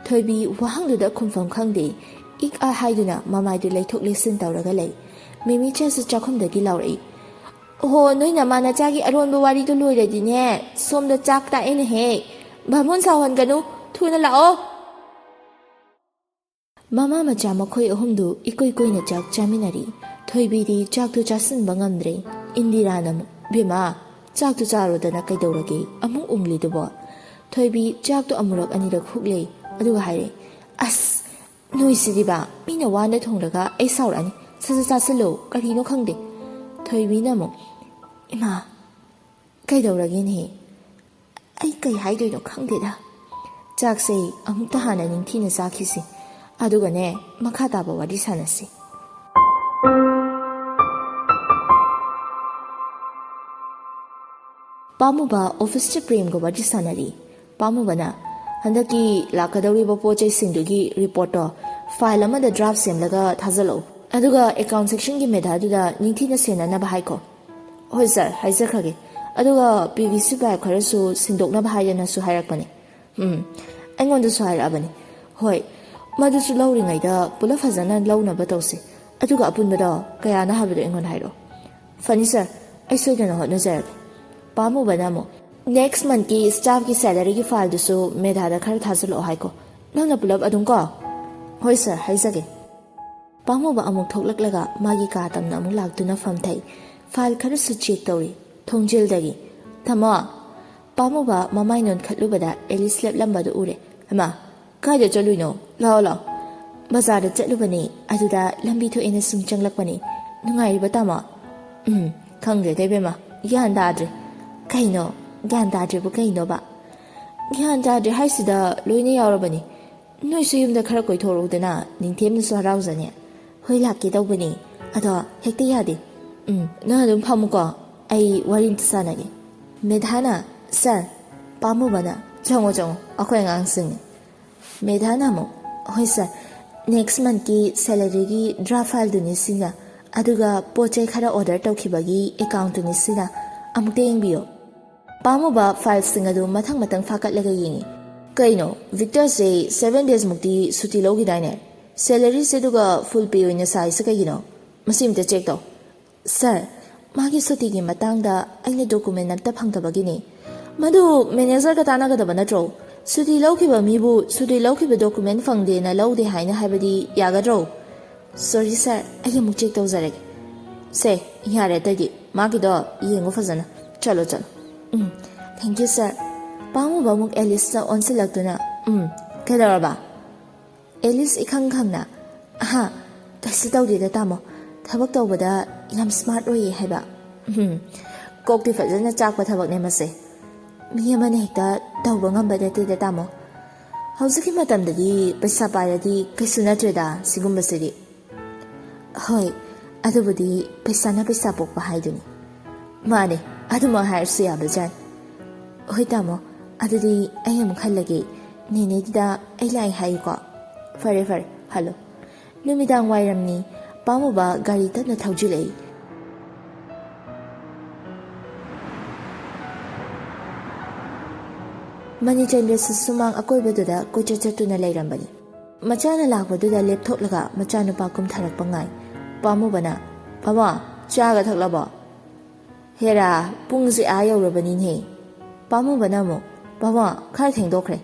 ꯊꯣꯏꯕꯤ ꯋꯥꯍꯪꯗꯨꯗ ꯈꯨꯝꯐꯝ ꯈꯪꯗꯦ꯫ ꯏꯛ ꯑ ꯍꯥꯏꯗꯨꯅ ꯃꯃꯥꯏꯗꯨ ꯂꯩꯊꯣꯛ ꯂꯩꯁꯤꯟ ꯇꯧꯔꯒ ꯂꯩ꯫ ꯃꯦꯃꯤꯆꯥꯁꯨ ꯆꯥꯛꯈꯨꯝꯗꯒꯤ ꯂꯥꯎꯔꯛꯏ꯫ "ꯑꯣꯍꯣ, ꯅꯣꯏ ꯅꯃꯥ ꯅꯆꯥꯒꯤ ꯑꯔꯣꯟꯕ ꯋꯥꯔꯤꯗꯣ ꯂꯣꯏꯔꯗꯤꯅꯦ, ꯁꯣꯝꯗ ꯆꯥꯛ ꯇꯥꯛꯑꯦꯅꯦꯍꯦ꯫ ꯕꯥꯃꯣꯟ ꯁꯥꯎꯍꯟꯒꯅꯨ, ꯊꯨꯅ ꯂꯥꯛꯑꯣ"꯫ ꯃꯃꯥ ꯃꯆꯥ ꯃꯈꯣꯏ ꯑꯍꯨꯝꯗꯨ ꯏꯀꯨꯏ ꯀꯨꯏꯅ ꯆꯥꯛ ꯆꯥꯃꯤꯟꯅꯔꯤ꯫ ꯊꯣꯏꯕꯤꯗꯤ ꯆꯥꯛꯇꯨ ꯆꯥꯁꯤꯟꯕ ꯉꯝꯗ꯭ꯔꯦ꯫ ꯏꯟꯗꯤꯔꯥꯅ ꯑꯃꯨꯛ, "ꯕꯦꯝꯃ, ꯆꯥꯛꯇꯨ ꯆꯥꯔꯣꯗꯅ, ꯀꯩꯗꯧꯔꯒꯦ?" ꯑꯃꯨꯛ ꯎꯪꯂꯤꯗꯨꯕꯣ? ꯊꯣꯏꯕꯤ ꯆꯥꯛꯇꯨ ꯑꯃꯨꯔꯛ ꯑꯅꯤꯔꯛ ꯍꯨꯛꯂꯦ, ꯑꯗꯨꯒ ꯍꯥꯏꯔꯦ, "ꯑꯁ, ꯅꯣꯏꯁꯤꯗꯤꯕ, ꯃꯤꯅ ꯋꯥꯅ ꯊꯣꯡꯂꯒ ꯑꯩ ꯁꯥꯎꯔꯛꯑꯅꯤ꯫ ꯁꯠ ꯁꯠ ꯆꯥꯁꯤꯜꯂꯨ, ꯀꯔꯤꯅꯣ ꯈꯪꯗꯦ"꯫ ꯊꯣꯏꯕꯤꯅ ꯑꯃꯨꯛ, "ꯏꯃꯥ, ꯀꯩꯗꯧꯔꯒꯦꯅꯦꯍꯦ? ꯑꯩ ꯀꯩ ꯍꯥꯏꯗꯣꯏꯅꯣ ꯈꯪꯗꯦꯗ꯫ ꯆꯥꯛꯁꯦ ꯑꯃꯨꯛꯇ ꯍꯥꯟꯅ ꯅꯤꯡꯊꯤꯅ ꯆꯥꯈꯤꯁꯤ꯫ ꯑꯗꯨꯒꯅꯦ, ꯃꯈꯥ ꯇꯥꯕ ꯋꯥꯔꯤ ꯁꯥꯟꯅꯁꯤ꯫ ꯄꯥꯝꯃꯨꯕ ꯑꯣꯐꯤꯁꯇ ꯄ꯭ꯔꯦꯝꯒ ꯋꯥꯔꯤ ꯁꯥꯟꯅꯔꯤ꯫ ꯄꯥꯝꯃꯨꯕꯅ, "ꯍꯟꯗꯛꯀꯤ ꯂꯥꯛꯀꯗꯧꯔꯤꯕ ꯄꯣꯠ ꯆꯩꯁꯤꯡꯗꯨꯒꯤ ꯔꯤꯄꯣꯔꯠꯇꯣ ꯐꯥꯏꯜ ꯑꯃꯗ ꯗ꯭ꯔꯥꯐ ꯁꯦꯝꯂꯒ ꯊꯥꯖꯤꯜꯂꯛꯎ, ꯑꯗꯨꯒ ꯑꯦꯀꯥꯎꯟ ꯁꯦꯛꯁꯟꯒꯤ ꯃꯦꯙꯥꯗꯨꯗ ꯅꯤꯡꯊꯤꯅ ꯁꯦꯟꯅꯅꯕ ꯍꯥꯏꯈꯣ"꯫ "ꯍꯣꯏ ꯁꯥꯔ, ꯍꯥꯏꯖꯈ꯭ꯔꯒꯦ꯫ ꯑꯗꯨꯒ ꯄꯤ ꯚꯤ ꯁꯤ ꯄꯥꯏꯞ ꯈꯔꯁꯨ ꯁꯤꯟꯗꯣꯛꯅꯕ ꯍꯥꯏꯗꯅꯁꯨ ꯍꯥꯏꯔꯛꯄꯅꯦ"꯫ "ꯎꯝ, ꯑꯩꯉꯣꯟꯗꯁꯨ ꯍꯥꯏꯔꯛꯑꯕꯅꯤ"꯫ "ꯍꯣꯏ, ꯃꯗꯨꯁꯨ ꯂꯧꯔꯤꯉꯩꯗ ꯄꯨꯂꯞ ꯐꯖꯅ ꯂꯧꯅꯕ ꯇꯧꯁꯤ꯫ ꯑꯗꯨꯒ ꯑꯄꯨꯟꯕꯗꯣ ꯀꯌꯥꯅ ꯍꯥꯏꯕꯗꯣ ꯑꯩꯉꯣꯟꯗ ꯍꯥꯏꯔꯛꯑꯣ"꯫ "ꯐꯅꯤ ꯁꯥꯔ, ꯑꯩ ꯁꯣꯏꯗꯅ ꯍꯣꯠꯅꯖꯔꯒꯦ"꯫ ꯄꯥꯝꯃꯨꯕꯅ ꯑꯃꯨꯛ, "ꯅꯦꯛꯁ ꯃꯟꯠꯀꯤ ꯁ꯭ꯇꯥꯐꯀꯤ ꯁꯦꯂꯔꯤꯒꯤ ꯐꯥꯏꯜꯗꯨꯁꯨ ꯃꯦꯙꯥꯗ ꯈꯔ ꯊꯥꯖꯤꯜꯂꯛꯑꯣ ꯍꯥꯏꯀꯣ, ꯅꯪꯅ ꯄꯨꯂꯞ ꯑꯗꯨꯝ ꯀꯣ"꯫ "ꯍꯣꯏ ꯁꯥꯔ, ꯍꯥꯏꯖꯒꯦ"꯫ ꯄꯥꯝꯃꯨꯕ ꯑꯃꯨꯛ ꯊꯣꯛꯂꯛꯂꯒ ꯃꯥꯒꯤ ꯀꯥ ꯇꯝꯅ ꯑꯃꯨꯛ ꯂꯥꯛꯇꯨꯅ ꯐꯝꯊꯩ꯫ ꯐꯥꯏꯜ ꯈꯔꯁꯨ ꯆꯦꯛ ꯇꯧꯔꯤ꯫ ꯊꯣꯡꯖꯤꯜꯗꯒꯤ, "ꯊꯝꯃꯣ"꯫ ꯄꯥꯝꯃꯨꯕ ꯃꯃꯥꯏ ꯅꯣꯟꯈꯠꯂꯨꯕꯗ ꯑꯦꯂꯤꯁ ꯂꯦꯞꯂꯝꯕꯗꯨ ꯎꯔꯦ꯫ "ꯍꯩꯃꯥ, ꯀꯥꯏꯗ ꯆꯠꯂꯨꯏꯅꯣ? ꯂꯥꯛꯑꯣ, ꯂꯥꯛꯑꯣ"꯫ "ꯕꯖꯥꯔꯗ ꯆꯠꯂꯨꯕꯅꯤ, ꯑꯗꯨꯗ ꯂꯝꯕꯤ ꯊꯣꯛꯑꯦꯅ ꯁꯨꯝ ꯆꯪꯂꯛꯄꯅꯤ꯫ ꯅꯨꯡꯉꯥꯏꯔꯤꯕ, ꯇꯥꯃꯣ?" "ꯎꯝ, ꯈꯪꯗ꯭ꯔꯦꯗ ꯏꯕꯦꯝꯃ, ꯒ꯭ꯌꯥꯟ ꯇꯥꯗ꯭ꯔꯦ"꯫ "ꯀꯩꯅꯣ? ꯒ꯭ꯌꯥꯟ ꯇꯥꯗ꯭ꯔꯤꯕꯨ ꯀꯩꯅꯣꯕ?" "ꯒ꯭ꯌꯥꯟ ꯇꯥꯗ꯭ꯔꯦ ꯍꯥꯏꯁꯤꯗ ꯂꯣꯏꯅ ꯌꯥꯎꯔꯕꯅꯤ꯫ ꯅꯣꯏꯁꯨ ꯌꯨꯝꯗ ꯈꯔ ꯀꯣꯏꯊꯣꯔꯛꯎꯗꯅ, ꯅꯤꯡꯊꯦꯝꯅꯁꯨ ꯍꯔꯥꯎꯖꯅꯤ"꯫ "ꯍꯣꯏ, ꯂꯥꯛꯀꯦ ꯇꯧꯕꯅꯤ, ꯑꯗꯣ ꯍꯦꯛꯇ ꯌꯥꯗꯦ"꯫ "ꯎꯝ, ꯅꯪ ꯑꯗꯨꯝ ꯐꯝꯃꯨꯀꯣ, ꯑꯩ ꯋꯥꯔꯤ ꯑꯝꯇ ꯁꯥꯟꯅꯒꯦ"꯫ ꯃꯦꯙꯥꯅ, "ꯁꯥꯔ"꯫ ꯄꯥꯝꯃꯨꯕꯅ, "ꯆꯪꯉꯣ, ꯆꯪꯉꯣ, ꯑꯩꯈꯣꯏ ꯑꯉꯥꯡꯁꯤꯡꯅꯤ"꯫ ꯃꯦꯙꯥꯅ ꯑꯃꯨꯛ, "ꯍꯣꯏ ꯁꯥꯔ, ꯅꯦꯛꯁ ꯃꯟꯠꯀꯤ ꯁꯦꯂꯔꯤꯒꯤ ꯗ꯭ꯔꯥꯐ ꯐꯥꯏꯜꯗꯨꯅꯤ ꯁꯤꯅ, ꯑꯗꯨꯒ ꯄꯣꯠ ꯆꯩ ꯈꯔ ꯑꯣꯔꯗꯔ ꯇꯧꯈꯤꯕꯒꯤ ꯑꯦꯀꯥꯎꯟꯠꯇꯨꯅꯤ ꯁꯤꯅ, ꯑꯃꯨꯛꯇ ꯌꯦꯡꯕꯤꯌꯨ"꯫ ꯄꯥꯝꯃꯨꯕ ꯐꯥꯏꯜꯁꯤꯡ ꯑꯗꯨ ꯃꯊꯪ ꯃꯊꯪ ꯐꯥꯀꯠꯂꯒ ꯌꯦꯡꯉꯤ꯫ "ꯀꯩꯅꯣ, ꯚꯤꯛꯇꯔꯁꯦ ꯁꯚꯦꯟ ꯗꯦꯖ ꯃꯨꯛꯇꯤ ꯁꯨꯇꯤ ꯂꯧꯈꯤꯗꯥꯏꯅꯦ? ꯁꯦꯂꯔꯤꯁꯦ ꯑꯗꯨꯒ ꯐꯨꯜ ꯄꯦ ꯑꯣꯏꯅ ꯁꯥꯏꯁꯦ ꯀꯩꯒꯤꯅꯣ? ꯃꯁꯤ ꯑꯝꯇ ꯆꯦꯛ ꯇꯧ"꯫ "ꯁꯥꯔ, ꯃꯥꯒꯤ ꯁꯨꯇꯤꯒꯤ ꯃꯇꯥꯡꯗ ꯑꯩꯅ ꯗꯣꯀꯨꯃꯦꯟ ꯑꯝꯇ ꯐꯪꯗꯕꯒꯤꯅꯤ"꯫ "ꯃꯗꯨ ꯃꯦꯅꯦꯖꯔꯒ ꯇꯥꯟꯅꯒꯗꯕ ꯅꯠꯇ꯭ꯔꯣ? ꯁꯨꯇꯤ ꯂꯧꯈꯤꯕ ꯃꯤꯕꯨ ꯁꯨꯇꯤ ꯂꯧꯈꯤꯕ ꯗꯣꯀꯨꯃꯦꯟ ꯐꯪꯗꯦꯅ ꯂꯧꯗꯦ ꯍꯥꯏꯅ ꯍꯥꯏꯕꯗꯤ ꯌꯥꯒꯗ꯭ꯔꯣ?" "ꯁꯣꯔꯤ ꯁꯥꯔ, ꯑꯩ ꯑꯃꯨꯛ ꯆꯦꯛ ꯇꯧꯖꯔꯒꯦ"꯫ "ꯁꯦ, ꯌꯥꯔꯦ ꯑꯇꯩꯗꯤ, ꯃꯥꯒꯤꯗꯣ ꯌꯦꯡꯉꯨ ꯐꯖꯅ꯫ ꯆꯠꯂꯣ, ꯆꯠꯂꯣ"꯫ "ꯎꯝ, ꯊꯦꯡꯀ꯭ꯌꯨ ꯁꯥꯔ"꯫ ꯄꯥꯝꯃꯨꯕ ꯑꯃꯨꯛ ꯑꯦꯂꯤꯁꯇ ꯑꯣꯟꯁꯤꯜꯂꯛꯇꯨꯅ, "ꯎꯝ, ꯀꯩꯗꯧꯔꯕ?" ꯑꯦꯂꯤꯁ ꯏꯈꯪ ꯈꯪꯅ, "ꯑꯍꯥ, ꯀꯩꯁꯨ ꯇꯧꯗꯦꯗ ꯇꯥꯃꯣ, ꯊꯕꯛ ꯇꯧꯕꯗ ꯌꯥꯝ ꯁ꯭ꯃꯥꯔꯠ ꯑꯣꯏꯌꯦ ꯍꯥꯏꯕ"꯫ "ꯎꯝ, ꯀꯣꯛꯇꯤ ꯐꯖꯅ ꯆꯥꯛꯄ ꯊꯕꯛꯅꯦ ꯃꯁꯦ꯫ ꯃꯤ ꯑꯃꯅ ꯍꯦꯛꯇ ꯇꯧꯕ ꯉꯝꯕ ꯅꯠꯇꯦꯗ ꯇꯥꯃꯣ"꯫ ꯍꯧꯖꯤꯛꯀꯤ ꯃꯇꯝꯗꯗꯤ ꯄꯩꯁꯥ ꯄꯥꯏꯔꯗꯤ ꯀꯩꯁꯨ ꯅꯠꯇ꯭ꯔꯦꯗ ꯁꯤꯒꯨꯝꯕꯁꯤꯗꯤ꯫ ꯍꯣꯏ, ꯑꯗꯨꯕꯨꯗꯤ ꯄꯩꯁꯥꯅ ꯄꯩꯁꯥ ꯄꯣꯛꯄ ꯍꯥꯏꯗꯨꯅꯤ꯫ ꯃꯥꯅꯦ, ꯑꯗꯨꯃꯛ ꯍꯥꯏꯔꯁꯨ ꯌꯥꯕꯖꯥꯠꯅꯤ꯫ ꯍꯣꯏ ꯇꯥꯃꯣ, ꯑꯗꯨꯗꯤ ꯑꯩ ꯑꯃꯨꯛ ꯍꯜꯂꯒꯦ꯫ ꯅꯦꯅꯦꯗꯨꯗ ꯑꯩ ꯂꯥꯛꯑꯦ ꯍꯥꯏꯌꯨꯀꯣ꯫ ꯐꯔꯦ ꯐꯔꯦ, ꯍꯜꯂꯣ꯫ ꯅꯨꯃꯤꯗꯥꯡ ꯋꯥꯏꯔꯝꯅꯤ꯫ ꯄꯥꯝꯃꯨꯕ ꯒꯥꯔꯤ ꯇꯞꯅ ꯊꯧꯖꯤꯜꯂꯛꯏ꯫ ꯃꯅꯤꯆꯟꯗ꯭ꯔꯁꯨ ꯁꯨꯃꯥꯡ ꯑꯀꯣꯏꯕꯗꯨꯗ ꯀꯣꯏꯆꯠ ꯆꯠꯇꯨꯅ ꯂꯩꯔꯝꯕꯅꯤ꯫ ꯃꯆꯥꯅ ꯂꯥꯛꯄꯗꯨꯗ ꯂꯦꯞꯊꯣꯛꯂꯒ ꯃꯆꯥꯅꯨꯄꯥ ꯀꯨꯝꯊꯔꯛꯄ ꯉꯥꯏ꯫ ꯄꯥꯝꯃꯨꯕꯅ, "ꯄꯥꯃꯣ, ꯆꯥꯒ ꯊꯛꯂꯕꯣ?" "ꯍꯦꯔꯥ, ꯄꯨꯡꯁꯦ ꯑꯥ ꯌꯧꯔꯕꯅꯤꯅꯦ꯫" ꯄꯥꯝꯃꯨꯕꯅ ꯑꯃꯨꯛ, "ꯄꯥꯃꯣ, ꯈꯔ ꯊꯦꯡꯗꯣꯛꯈ꯭ꯔꯦ꯫"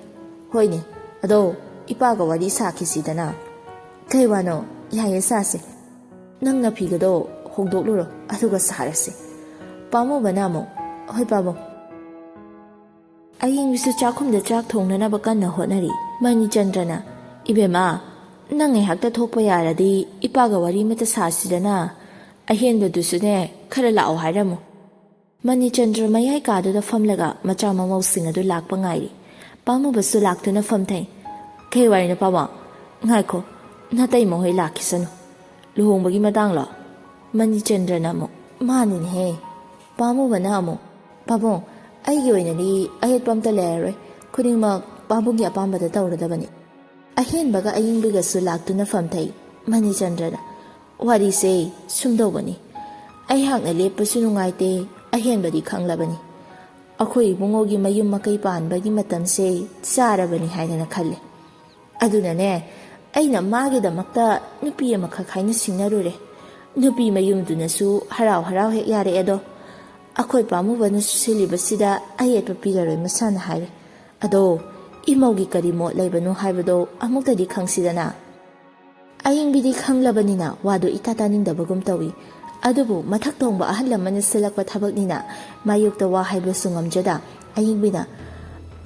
"ꯍꯣꯏꯅꯦ, ꯑꯗꯣ ꯏꯄꯥꯒ ꯋꯥꯔꯤ ꯁꯥꯈꯤꯁꯤꯗꯅ꯫" "ꯀꯩ ꯋꯥꯅꯣ? ꯌꯥꯏꯌꯦ, ꯁꯥꯁꯦ꯫ ꯅꯪ ꯅꯐꯤꯒꯗꯣ ꯍꯣꯡꯗꯣꯛꯂꯨꯔꯣ, ꯑꯗꯨꯒ ꯁꯥꯔꯁꯦ꯫" ꯄꯥꯝꯃꯨꯕꯅ ꯑꯃꯨꯛ, "ꯍꯣꯏ ꯄꯥꯕꯨꯡ꯫" ꯑꯌꯤꯡꯕꯤꯁꯨ ꯆꯥꯛꯈꯨꯝꯗ ꯆꯥꯛ ꯊꯣꯡꯅꯅꯕ ꯀꯟꯅ ꯍꯣꯠꯅꯔꯤ꯫ ꯃꯅꯤꯆꯟꯗ꯭ꯔꯅ, "ꯏꯕꯦꯝꯃ, ꯅꯪ ꯉꯥꯏꯍꯥꯛꯇ ꯊꯣꯛꯄ ꯌꯥꯔꯗꯤ ꯏꯄꯥꯒ ꯋꯥꯔꯤ ꯑꯃꯇ ꯁꯥꯁꯤꯗꯅ꯫ ꯑꯍꯦꯟꯕꯗꯨꯁꯨꯅꯦ, ꯈꯔ ꯂꯥꯛꯑꯣ ꯍꯥꯏꯔꯝꯃꯨ꯫" ꯃꯅꯤꯆꯟꯗ꯭ꯔ ꯃꯌꯥꯏ ꯀꯥꯗꯨꯗ ꯐꯝꯂꯒ ꯃꯆꯥ ꯃꯃꯧꯁꯤꯡ ꯑꯗꯨ ꯂꯥꯛꯄ ꯉꯥꯏꯔꯤ꯫ ꯄꯥꯝꯃꯨꯕꯁꯨ ꯂꯥꯛꯇꯨꯅ ꯐꯝꯊꯩ꯫ "ꯀꯩ ꯋꯥꯔꯤꯅꯣ ꯄꯥꯃꯣ? ꯉꯥꯏꯈꯣ, ꯅꯇꯩꯃ ꯍꯣꯏ ꯂꯥꯛꯈꯤꯁꯅꯨ꯫ ꯂꯨꯍꯣꯡꯕꯒꯤ ꯃꯇꯥꯡꯂꯣ?" ꯃꯅꯤꯆꯟꯗ꯭ꯔꯅ ꯑꯃꯨꯛ, "ꯃꯥꯅꯤꯅꯦꯍꯦ꯫" ꯄꯥꯝꯃꯨꯕꯅ ꯑꯃꯨꯛ, "ꯄꯥꯕꯨꯡ, ꯑꯩꯒꯤ ꯑꯣꯏꯅꯗꯤ ꯑꯌꯦꯠꯄ ꯑꯝꯇ ꯂꯩꯔꯔꯣꯏ꯫ ꯈꯨꯗꯤꯡꯃꯛ ꯄꯥꯕꯨꯡꯒꯤ ꯑꯄꯥꯝꯕꯗ ꯇꯧꯔꯗꯕꯅꯤ꯫" ꯑꯍꯦꯟꯕꯒ ꯑꯌꯤꯡꯕꯤꯒꯁꯨ ꯂꯥꯛꯇꯨꯅ ꯐꯝꯊꯩ꯫ ꯃꯅꯤꯆꯟꯗ꯭ꯔꯅ, "ꯋꯥꯔꯤꯁꯦ ꯁꯨꯝꯗꯧꯕꯅꯤ꯫ ꯑꯩꯍꯥꯛꯅ ꯂꯦꯞꯄꯁꯨ ꯅꯨꯡꯉꯥꯏꯇꯦ, ꯑꯍꯦꯟꯕꯗꯤ ꯈꯪꯂꯕꯅꯤ꯫ ꯑꯩꯈꯣꯏ ꯏꯕꯨꯡꯉꯣꯒꯤ ꯃꯌꯨꯝ ꯃꯀꯩ ꯄꯥꯟꯕꯒꯤ ꯃꯇꯝꯁꯦ ꯆꯥꯔꯕꯅꯤ ꯍꯥꯏꯗꯅ ꯈꯜꯂꯦ꯫ ꯑꯗꯨꯅꯅꯦ, ꯑꯩꯅ ꯃꯥꯒꯤꯗꯃꯛꯇ ꯅꯨꯄꯤ ꯑꯃꯈꯛ ꯍꯥꯏꯅ ꯁꯤꯡꯅꯔꯨꯔꯦ꯫ ꯅꯨꯄꯤ ꯃꯌꯨꯝꯗꯨꯅꯁꯨ ꯍꯔꯥꯎ ꯍꯔꯥꯎ ꯍꯦꯛ ꯌꯥꯔꯛꯑꯦ꯫ ꯑꯗꯣ ꯑꯩꯈꯣꯏ ꯄꯥꯝꯃꯨꯕꯅꯁꯨ ꯁꯤꯜꯂꯤꯕꯁꯤꯗ ꯑꯌꯦꯠꯄ ꯄꯤꯔꯔꯣꯏ ꯃꯁꯥꯅ ꯍꯥꯏꯔꯦ꯫ ꯑꯗꯣ ꯏꯃꯧꯒꯤ ꯀꯔꯤ ꯃꯣꯠ ꯂꯩꯕꯅꯣ ꯍꯥꯏꯕꯗꯣ ꯑꯃꯨꯛꯇꯗꯤ ꯈꯪꯁꯤꯗꯅ꯫" ꯑꯌꯤꯡꯕꯤꯗꯤ ꯈꯪꯂꯕꯅꯤꯅ ꯋꯥꯗꯨ ꯏꯇꯥ ꯇꯥꯅꯤꯡꯗꯕꯒꯨꯝ ꯇꯧꯏ꯫ ꯑꯗꯨꯕꯨ ꯃꯊꯛ ꯊꯣꯡꯕ ꯑꯍꯜ ꯂꯃꯟꯅ ꯁꯤꯜꯂꯛꯄ ꯊꯕꯛꯅꯤꯅ ꯃꯥꯌꯣꯛꯇ ꯋꯥ ꯍꯥꯏꯕꯁꯨ ꯉꯝꯖꯗ ꯑꯌꯤꯡꯕꯤꯅ,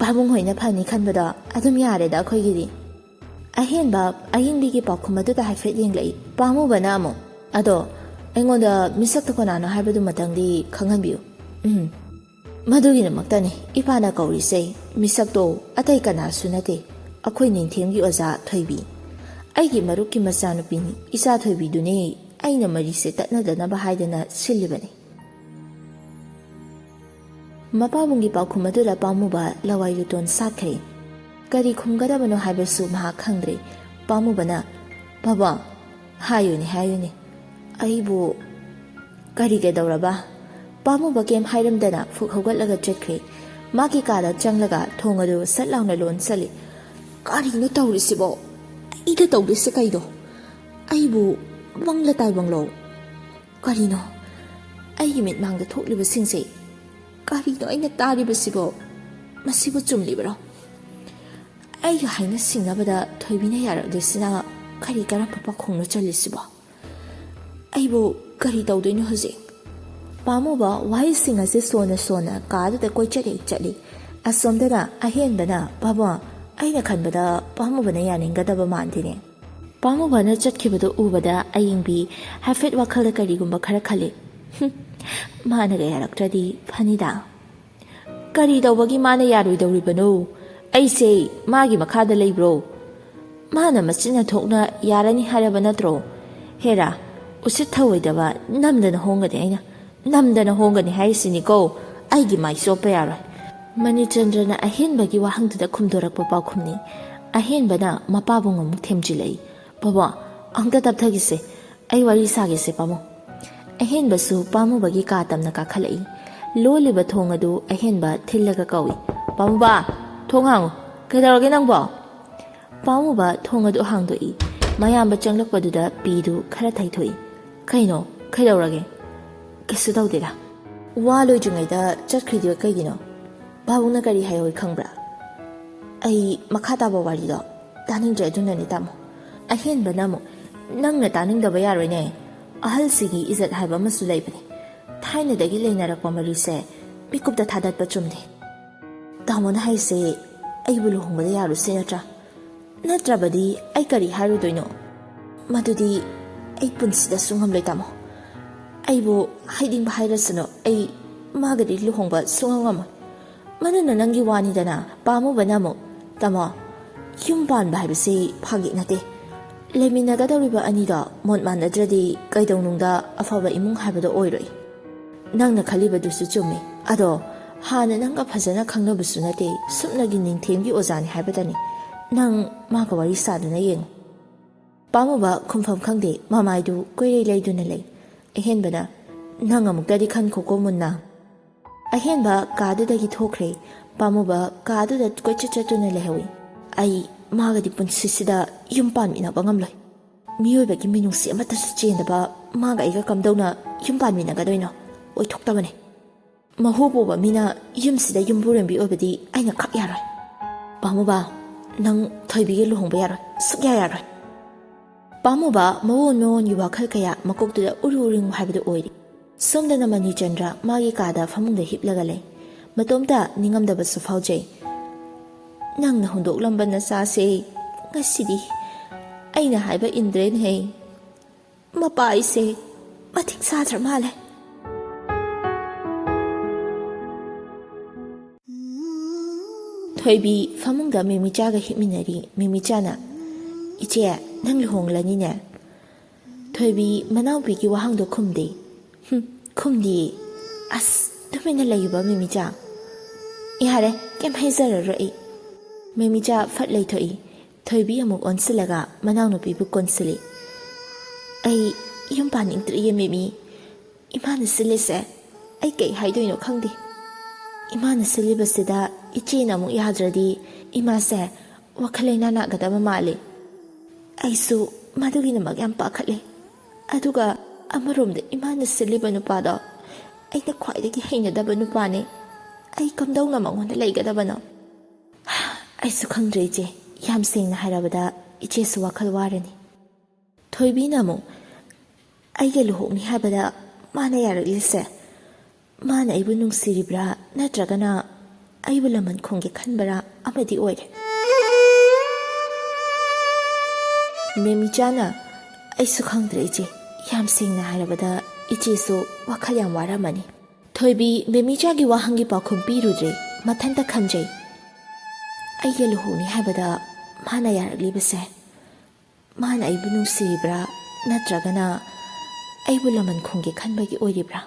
"ꯄꯥꯕꯨꯡ ꯍꯣꯏꯅ ꯐꯅꯤ ꯈꯟꯕꯗꯣ ꯑꯗꯨꯝ ꯌꯥꯔꯦꯗ ꯑꯩꯈꯣꯏꯒꯤꯗꯤ꯫" ꯑꯍꯦꯟꯕ ꯑꯌꯤꯡꯕꯤꯒꯤ ꯄꯥꯎꯈꯨꯝ ꯑꯗꯨꯗ ꯍꯥꯏꯐꯦꯠ ꯌꯦꯡꯂꯛꯏ꯫ ꯄꯥꯝꯃꯨꯕꯅ ꯑꯃꯨꯛ, "ꯑꯗꯣ ꯑꯩꯉꯣꯟꯗ ꯃꯤꯁꯛꯇꯣ ꯀꯅꯥꯅꯣ ꯍꯥꯏꯕꯗꯨꯃꯇꯪꯗꯤ ꯈꯪꯍꯟꯕꯤꯌꯨ꯫" "ꯎꯝ, ꯃꯗꯨꯒꯤꯗꯃꯛꯇꯅꯤ ꯏꯄꯥꯅ ꯀꯧꯔꯤꯁꯦ꯫ ꯃꯤꯁꯛꯇꯣ ꯑꯇꯩ ꯀꯅꯥꯁꯨ ꯅꯠꯇꯦ, ꯑꯩꯈꯣꯏ ꯅꯤꯡꯊꯦꯝꯒꯤ ꯑꯣꯖꯥ ꯊꯣꯏꯕꯤ꯫ ꯑꯩꯒꯤ ꯃꯔꯨꯞꯀꯤ ꯃꯆꯥꯅꯨꯄꯤꯅꯤ꯫ ꯏꯆꯥ ꯊꯣꯏꯕꯤꯗꯨꯅꯦ ꯑꯩꯅ ꯃꯔꯤꯁꯦ ꯇꯠꯅꯗꯅꯕ ꯍꯥꯏꯗꯅ ꯁꯤꯜꯂꯤꯕꯅꯤ꯫ ꯃꯄꯥꯕꯨꯡꯒꯤ ꯄꯥꯎꯈꯨꯝ ꯑꯗꯨꯗ ꯄꯥꯝꯃꯨꯕ ꯂꯋꯥꯏ ꯂꯨꯇꯣꯟ ꯁꯥꯠꯈ꯭ꯔꯦ꯫ ꯀꯔꯤ ꯈꯨꯝꯒꯗꯕꯅꯣ ꯍꯥꯏꯕꯁꯨ ꯃꯍꯥꯛ ꯈꯪꯗ꯭ꯔꯦ꯫ ꯄꯥꯝꯃꯨꯕꯅ, "ꯄꯥꯕꯨꯡ, ꯍꯥꯏꯌꯨꯅꯦ, ꯍꯥꯏꯌꯨꯅꯦ꯫ ꯑꯩꯕꯨ ꯀꯔꯤ ꯀꯩꯗꯧꯔꯕ?" ꯄꯥꯝꯃꯨꯕ ꯀꯩꯝ ꯍꯥꯏꯔꯝꯗꯅ ꯐꯨꯛ ꯍꯧꯒꯠꯂꯒ ꯆꯠꯈ꯭ꯔꯦ꯫ ꯃꯥꯒꯤ ꯀꯥꯗ ꯆꯪꯂꯒ ꯊꯣꯡ ꯑꯗꯨ ꯁꯠ ꯂꯥꯎꯅ ꯂꯣꯟꯁꯜꯂꯤ꯫ "ꯀꯔꯤꯅꯣ ꯇꯧꯔꯤꯁꯤꯕꯣ? ꯑꯩꯗ ꯇꯧꯔꯤꯁꯤ ꯀꯩꯅꯣ? ꯑꯩꯕꯨ ꯃꯪꯂ ꯇꯥꯏꯕꯪꯂꯣ? ꯀꯔꯤꯅꯣ ꯑꯩꯒꯤ ꯃꯤꯠꯃꯥꯡꯗ ꯊꯣꯛꯂꯤꯕꯁꯤꯡꯁꯦ? ꯀꯔꯤꯅꯣ ꯑꯩꯅ ꯇꯥꯔꯤꯕꯁꯤꯕꯣ? ꯃꯁꯤꯕꯨ ꯆꯨꯝꯂꯤꯕꯔꯣ?" ꯑꯩꯒ ꯍꯥꯏꯅ ꯁꯤꯡꯅꯕꯗ ꯊꯣꯏꯕꯤꯅ ꯌꯥꯔꯛꯂꯤꯁꯤꯅ ꯀꯔꯤ ꯀꯔꯝꯕ ꯄꯥꯈꯣꯡꯅꯣ ꯆꯜꯂꯤꯁꯤꯕꯣ? ꯑꯩꯕꯨ ꯀꯔꯤ ꯇꯧꯗꯣꯏꯅꯣ ꯍꯧꯖꯤꯛ? ꯄꯥꯝꯃꯨꯕ ꯋꯥꯍꯩꯁꯤꯡ ꯑꯁꯤ ꯁꯣꯟꯅ ꯁꯣꯟꯅ ꯀꯥꯗꯨꯗ ꯀꯣꯏꯆꯠ ꯍꯦꯛ ꯆꯠꯂꯤ꯫ ꯑꯁꯣꯝꯗꯅ ꯑꯍꯦꯟꯕꯅ, "ꯄꯥꯕꯨꯡ, ꯑꯩꯅ ꯈꯟꯕꯗ ꯄꯥꯝꯃꯨꯕꯅ ꯌꯥꯅꯤꯡꯒꯗꯕ ꯃꯥꯟꯗꯦꯅꯦ"꯫ ꯄꯥꯝꯃꯨꯕꯅ ꯆꯠꯈꯤꯕꯗꯨ ꯎꯕꯗ ꯑꯌꯤꯡꯕꯤ ꯍꯥꯏꯐꯦꯠ ꯋꯥꯈꯜꯗ ꯀꯔꯤꯒꯨꯝꯕ ꯈꯔ ꯈꯜꯂꯤ꯫ "ꯍꯨꯝ, ꯃꯥꯅꯒ ꯌꯥꯔꯛꯇ꯭ꯔꯗꯤ ꯐꯅꯤꯗ꯫ ꯀꯔꯤ ꯇꯧꯕꯒꯤ ꯃꯥꯅ ꯌꯥꯔꯣꯏꯗꯧꯔꯤꯕꯅꯣ? ꯑꯩꯁꯦ ꯃꯥꯒꯤ ꯃꯈꯥꯗ ꯂꯩꯕ꯭ꯔꯣ? ꯃꯥꯅ ꯃꯆꯤꯟꯅ ꯊꯣꯛꯅ ꯌꯥꯔꯅꯤ ꯍꯥꯏꯔꯕ ꯅꯠꯇ꯭ꯔꯣ? ꯍꯦꯔꯥ, ꯎꯁꯤꯠ ꯊꯧꯑꯣꯏꯗꯕ, ꯅꯝꯗꯅ ꯍꯣꯡꯒꯅꯤ ꯑꯩꯅ꯫ ꯅꯝꯗꯅ ꯍꯣꯡꯒꯅꯤ ꯍꯥꯏꯔꯤꯁꯤꯅꯤꯀꯣ, ꯑꯩꯒꯤ ꯃꯥꯏ ꯆꯣꯞꯄ ꯌꯥꯔꯣꯏ"꯫ ꯃꯅꯤꯆꯟꯗ꯭ꯔꯅ ꯑꯍꯦꯟꯕꯒꯤ ꯋꯥꯍꯪꯗꯨꯗ ꯈꯨꯝꯗꯣꯔꯛꯄ ꯄꯥꯎꯈꯨꯝꯅꯤ꯫ ꯑꯍꯦꯟꯕꯅ ꯃꯄꯥꯕꯨꯡ ꯑꯃꯨꯛ ꯊꯦꯝꯖꯤꯜꯂꯛꯏ꯫ "ꯄꯥꯕꯨꯡ, ꯑꯃꯨꯛꯇ ꯇꯞꯊꯈꯤꯁꯦ, ꯑꯩ ꯋꯥꯔꯤ ꯁꯥꯒꯦꯁꯦ ꯄꯥꯕꯨꯡ"꯫ ꯑꯍꯦꯟꯕꯁꯨ ꯄꯥꯝꯃꯨꯕꯒꯤ ꯀꯥ ꯇꯝꯅ ꯀꯥꯈꯠꯂꯛꯏ꯫ ꯂꯣꯜꯂꯤꯕ ꯊꯣꯡ ꯑꯗꯨ ꯑꯍꯦꯟꯕ ꯊꯤꯜꯂꯒ ꯀꯧꯏ꯫ "ꯄꯥꯝꯃꯨꯕ, ꯊꯣꯡ ꯍꯥꯡꯉꯨ꯫ ꯀꯩꯗꯧꯔꯒꯦ ꯅꯪꯕꯣ?" ꯄꯥꯝꯃꯨꯕ ꯊꯣꯡ ꯑꯗꯨ ꯍꯥꯡꯗꯣꯛꯏ꯫ ꯃꯌꯥꯝꯕ ꯆꯪꯂꯛꯄꯗꯨꯗ ꯄꯤꯗꯨ ꯈꯔ ꯊꯩꯊꯣꯛꯏ꯫ "ꯀꯩꯅꯣ? ꯀꯩꯗꯧꯔꯒꯦ?" "ꯀꯩꯁꯨ ꯇꯧꯗꯦꯗ"꯫ ꯋꯥ ꯂꯣꯏꯗ꯭ꯔꯤꯉꯩꯗ ꯆꯠꯈ꯭ꯔꯤꯗꯨ ꯀꯩꯒꯤꯅꯣ? ꯄꯥꯕꯨꯡꯅ ꯀꯔꯤ ꯍꯥꯏꯍꯧꯏ ꯈꯪꯕ꯭ꯔꯥ? ꯑꯩ ꯃꯈꯥ ꯇꯥꯕ ꯋꯥꯔꯤꯗꯣ ꯇꯥꯅꯤꯡꯗ꯭ꯔꯦ, ꯑꯗꯨꯅꯅꯦ ꯇꯥꯃꯣ꯫ ꯑꯍꯦꯟꯕꯅ ꯑꯃꯨꯛ, "ꯅꯪꯅ ꯇꯥꯅꯤꯡꯗꯕ ꯌꯥꯔꯣꯏꯅꯦ꯫ ꯑꯍꯜꯁꯤꯒꯤ ꯏꯖꯠ ꯍꯥꯏꯕ ꯑꯃꯁꯨ ꯂꯩꯕꯅꯦ꯫ ꯊꯥꯏꯅꯗꯒꯤ ꯂꯩꯅꯔꯛꯄ ꯃꯔꯤꯁꯦ ꯃꯤꯀꯨꯞꯇ ꯊꯥꯗꯠꯄ ꯆꯨꯝꯗꯦ꯫ ꯇꯥꯃꯣꯅ ꯍꯥꯏꯁꯦ ꯑꯩꯕꯨ ꯂꯨꯍꯣꯡꯕꯗ ꯌꯥꯔꯨꯁꯤ ꯅꯠꯇ꯭ꯔꯥ? ꯅꯠꯇ꯭ꯔꯕꯗꯤ ꯑꯩ ꯀꯔꯤ ꯍꯥꯏꯔꯨꯗꯣꯏꯅꯣ? ꯃꯗꯨꯗꯤ ꯑꯩ ꯄꯨꯟꯁꯤꯗ ꯁꯨꯡꯉꯝꯂꯣꯏ ꯇꯥꯃꯣ꯫ ꯑꯩꯕꯨ ꯍꯥꯏꯅꯤꯡꯕ ꯍꯥꯏꯔꯁꯅꯨ, ꯑꯩ ꯃꯥꯒꯗꯤ ꯂꯨꯍꯣꯡꯕ ꯁꯨꯡꯉꯝ ꯉꯝꯃꯣꯏ꯫ ꯃꯗꯨꯅ ꯅꯪꯒꯤ ꯋꯥꯅꯤꯗꯅ"꯫ ꯄꯥꯝꯃꯨꯕꯅ ꯑꯃꯨꯛ, "ꯇꯥꯃꯣ, ꯌꯨꯝ ꯄꯥꯟꯕ ꯍꯥꯏꯕꯁꯤ ꯐꯥꯒꯤ ꯅꯠꯇꯦ꯫ ꯂꯩꯃꯤꯟꯅꯒꯗꯧꯔꯤꯕ ꯑꯅꯤꯗꯣ ꯃꯣꯠ ꯃꯥꯟꯅꯗ꯭ꯔꯗꯤ ꯀꯩꯗꯧꯅꯨꯡꯗ ꯑꯐꯕ ꯏꯃꯨꯡ ꯍꯥꯏꯕꯗꯣ ꯑꯣꯏꯔꯣꯏ꯫ ꯅꯪꯅ ꯈꯜꯂꯤꯕꯗꯨꯁꯨ ꯆꯨꯝꯃꯤ꯫ ꯑꯗꯣ ꯍꯥꯟꯅ ꯅꯪꯒ ꯐꯖꯅ ꯈꯪꯅꯕꯁꯨ ꯅꯠꯇꯦ, ꯁꯨꯞꯅꯒꯤ ꯅꯤꯡꯊꯦꯝꯒꯤ ꯑꯣꯖꯥꯅꯤ ꯍꯥꯏꯕꯇꯅꯤ꯫ ꯅꯪ ꯃꯥꯒ ꯋꯥꯔꯤ ꯁꯥꯗꯨꯅ ꯌꯦꯡꯉꯨ꯫ ꯄꯥꯝꯃꯨꯕ ꯈꯨꯝꯐꯝ ꯈꯪꯗꯦ, ꯃꯃꯥꯏꯗꯨ ꯀꯣꯏꯔꯩ ꯂꯩꯗꯨꯅ ꯂꯩ꯫ ꯑꯍꯦꯟꯕꯅ, "ꯅꯪ ꯑꯃꯨꯛꯇꯗꯤ ꯈꯟꯈꯣꯀꯣ ꯃꯨꯟꯅ꯫" ꯑꯍꯦꯟꯕ ꯀꯥꯗꯨꯗꯒꯤ ꯊꯣꯛꯈ꯭ꯔꯦ꯫ ꯄꯥꯝꯃꯨꯕ ꯀꯥꯗꯨꯗ ꯀꯣꯏꯆꯠ ꯆꯠꯇꯨꯅ ꯂꯩꯍꯧꯏ꯫ ꯑꯩ ꯃꯥꯒꯗꯤ ꯄꯨꯟꯁꯤꯁꯤꯗ ꯌꯨꯝ ꯄꯥꯟꯃꯤꯟꯅꯕ ꯉꯝꯂꯣꯏ꯫ ꯃꯤꯑꯣꯏꯕꯒꯤ ꯃꯤꯅꯨꯡꯁꯤ ꯑꯃꯠꯇꯁꯨ ꯆꯦꯟꯗꯕ ꯃꯥꯒ ꯑꯩꯒ ꯀꯝꯗꯧꯅ ꯌꯨꯝ ꯄꯥꯟꯃꯤꯟꯅꯒꯗꯣꯏꯅꯣ? ꯑꯣꯏꯊꯣꯛꯇꯕꯅꯦ꯫ ꯃꯍꯨ ꯄꯨꯕ ꯃꯤꯅ ꯌꯨꯝꯁꯤꯗ ꯌꯨꯝꯕꯨꯔꯦꯝꯕꯤ ꯑꯣꯏꯕꯗꯤ ꯑꯩꯅ ꯈꯛ ꯌꯥꯔꯣꯏ꯫ ꯄꯥꯝꯃꯨꯕ, ꯅꯪ ꯊꯣꯏꯕꯤꯒ ꯂꯨꯍꯣꯡꯕ ꯌꯥꯔꯣꯏ, ꯁꯨꯛꯌꯥ ꯌꯥꯔꯣꯏ꯫ ꯄꯥꯝꯃꯨꯕ ꯃꯑꯣꯟ ꯃꯑꯣꯟꯒꯤ ꯋꯥꯈꯜ ꯀꯌꯥ ꯃꯀꯣꯛꯇꯨꯗ ꯎꯔꯨ ꯎꯔꯨ ꯍꯥꯏꯕꯗꯨ ꯑꯣꯏꯔꯤ꯫ ꯁꯣꯝꯗꯅ ꯃꯅꯤꯆꯟꯗ꯭ꯔ ꯃꯥꯒꯤ ꯀꯥꯗ ꯐꯃꯨꯡꯗ ꯍꯤꯞꯂꯒ ꯂꯩ꯫ ꯃꯇꯣꯝꯇ ꯅꯤꯡꯉꯝꯗꯕꯁꯨ ꯐꯥꯎꯖꯩ꯫ "ꯅꯪꯅ ꯍꯨꯟꯗꯣꯛꯂꯝꯕ ꯅꯆꯥꯁꯦ ꯉꯁꯤꯗꯤ ꯑꯩꯅ ꯍꯥꯏꯕ ꯏꯟꯗ꯭ꯔꯦꯅꯦꯍꯦ꯫ ꯃꯄꯥ ꯑꯩꯁꯦ ꯃꯊꯤꯡ ꯆꯥꯗ꯭ꯔ ꯃꯥꯜꯂꯦ꯫" ꯊꯣꯏꯕꯤ ꯐꯃꯨꯡꯗ ꯃꯦꯃꯤꯆꯥꯒ ꯍꯤꯞꯃꯤꯟꯅꯔꯤ꯫ ꯃꯦꯃꯤꯆꯥꯅ, "ꯏꯆꯦ, ꯅꯪ ꯂꯨꯍꯣꯡꯂꯅꯤꯅꯦ?" ꯊꯣꯏꯕꯤ ꯃꯅꯥꯎꯄꯤꯒꯤ ꯋꯥꯍꯪꯗꯣ ꯈꯨꯝꯗꯦ꯫ "ꯍꯨꯝ, ꯈꯨꯝꯗꯤꯌꯦ꯫" "ꯑꯁ, ꯇꯨꯃꯤꯟꯅ ꯂꯩꯌꯨꯕ ꯃꯦꯃꯤꯆꯥ꯫" "ꯌꯥꯔꯦ, ꯀꯩꯝ ꯍꯥꯏꯖꯔꯔꯣꯏ ꯑꯩ꯫" ꯃꯦꯃꯤꯆꯥ ꯐꯠ ꯂꯩꯊꯣꯛꯏ꯫ ꯊꯣꯏꯕꯤ ꯑꯃꯨꯛ ꯑꯣꯟꯁꯤꯜꯂꯒ ꯃꯅꯥꯎꯅꯨꯄꯤꯕꯨ ꯀꯣꯟꯁꯤꯜꯂꯤ꯫ "ꯑꯩ ꯌꯨꯝ ꯄꯥꯅꯤꯡꯗ꯭ꯔꯤꯌꯦ ꯃꯦꯃꯤ꯫ ꯏꯃꯥꯅ ꯁꯤꯜꯂꯤꯁꯦ ꯑꯩ ꯀꯩ ꯍꯥꯏꯗꯣꯏꯅꯣ ꯈꯪꯗꯦ꯫ ꯏꯃꯥꯅ ꯁꯤꯜꯂꯤꯕꯁꯤꯗ ꯏꯆꯦꯅ ꯑꯃꯨꯛ ꯌꯥꯗ꯭ꯔꯗꯤ ꯏꯃꯥꯁꯦ ꯋꯥꯈꯜ ꯂꯩꯅꯥ ꯅꯥꯒꯗꯕ ꯃꯥꯜꯂꯤ꯫ ꯑꯩꯁꯨ ꯃꯗꯨꯒꯤꯗꯃꯛ ꯌꯥꯝ ꯄꯥꯈꯠꯂꯤ꯫ ꯑꯗꯨꯒ ꯑꯃꯔꯣꯝꯗ ꯏꯃꯥꯅ ꯁꯤꯜꯂꯤꯕ ꯅꯨꯄꯥꯗꯣ ꯑꯩꯅ ꯈ꯭ꯋꯥꯏꯗꯒꯤ ꯍꯩꯅꯗꯕ ꯅꯨꯄꯥꯅꯤ꯫ ꯑꯩ ꯀꯝꯗꯧꯅ ꯃꯉꯣꯟꯗ ꯂꯩꯒꯗꯕꯅꯣ?" "ꯑꯩꯁꯨ ꯈꯪꯗ꯭ꯔꯦ ꯏꯆꯦ, ꯌꯥꯝ ꯁꯦꯡꯅ ꯍꯥꯏꯔꯕꯗ ꯏꯆꯦꯁꯨ ꯋꯥꯈꯜ ꯋꯥꯔꯅꯤ꯫" ꯊꯣꯏꯕꯤꯅ ꯑꯃꯨꯛ, "ꯑꯩꯒ ꯂꯨꯍꯣꯡꯅꯤ ꯍꯥꯏꯕꯗ ꯃꯥꯅ ꯌꯥꯔꯛꯂꯤꯁꯦ ꯃꯥꯅ ꯑꯩꯕꯨ ꯅꯨꯡꯁꯤꯔꯤꯕ꯭ꯔꯥ ꯅꯠꯇ꯭ꯔꯒꯅ ꯑꯩꯕꯨ ꯂꯃꯟ ꯈꯨꯝꯒꯦ ꯈꯟꯕꯔꯥ ꯑꯃꯗꯤ ꯑꯣꯏꯔꯦ꯫" ꯃꯦꯃꯤꯆꯥꯅ, "ꯑꯩꯁꯨ ꯈꯪꯗ꯭ꯔꯦ ꯏꯆꯦ, ꯌꯥꯝ ꯁꯦꯡꯅ ꯍꯥꯏꯔꯕꯗ ꯏꯆꯦꯁꯨ ꯋꯥꯈꯜ ꯌꯥꯝ ꯋꯥꯔꯝꯃꯅꯤ꯫" ꯊꯣꯏꯕꯤ ꯃꯦꯃꯤꯆꯥꯒꯤ ꯋꯥꯍꯪꯒꯤ ꯄꯥꯎꯈꯨꯝ ꯄꯤꯔꯨꯗ꯭ꯔꯦ, ꯃꯊꯟꯇ ꯈꯟꯖꯩ꯫ "ꯑꯩꯒ ꯂꯨꯍꯣꯡꯅꯤ ꯍꯥꯏꯕꯗ ꯃꯥꯅ ꯌꯥꯔꯛꯂꯤꯕꯁꯦ ꯃꯥꯅ ꯑꯩꯕꯨ ꯅꯨꯡꯁꯤꯔꯤꯕ꯭ꯔꯥ, ꯅꯠꯇ꯭ꯔꯒꯅ ꯑꯩꯕꯨ ꯂꯃꯟ ꯈꯨꯝꯒꯦ ꯈꯟꯕꯒꯤ ꯑꯣꯏꯔꯤꯕ꯭ꯔꯥ?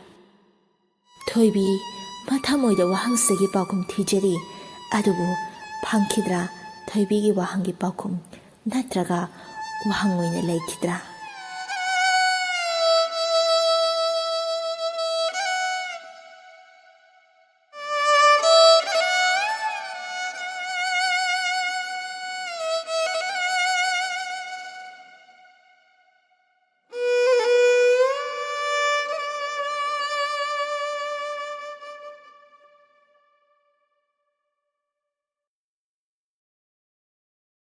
ꯊꯣꯏꯕꯤ ꯃꯊꯃꯣꯏꯗ ꯋꯥꯍꯪꯁꯤꯒꯤ ꯄꯥꯎꯈꯨꯝ ꯊꯤꯖꯔꯤ꯫ ꯑꯗꯨꯕꯨ ꯐꯪꯈꯤꯗ꯭ꯔꯥ? ꯊꯣꯏꯕꯤꯒꯤ ꯋꯥꯍꯪꯒꯤ ꯄꯥꯎꯈꯨꯝ ꯅꯠꯇ꯭ꯔꯒ ꯋꯥꯍꯪ ꯑꯣꯏꯅ ꯂꯩꯈꯤꯗ꯭ꯔꯥ?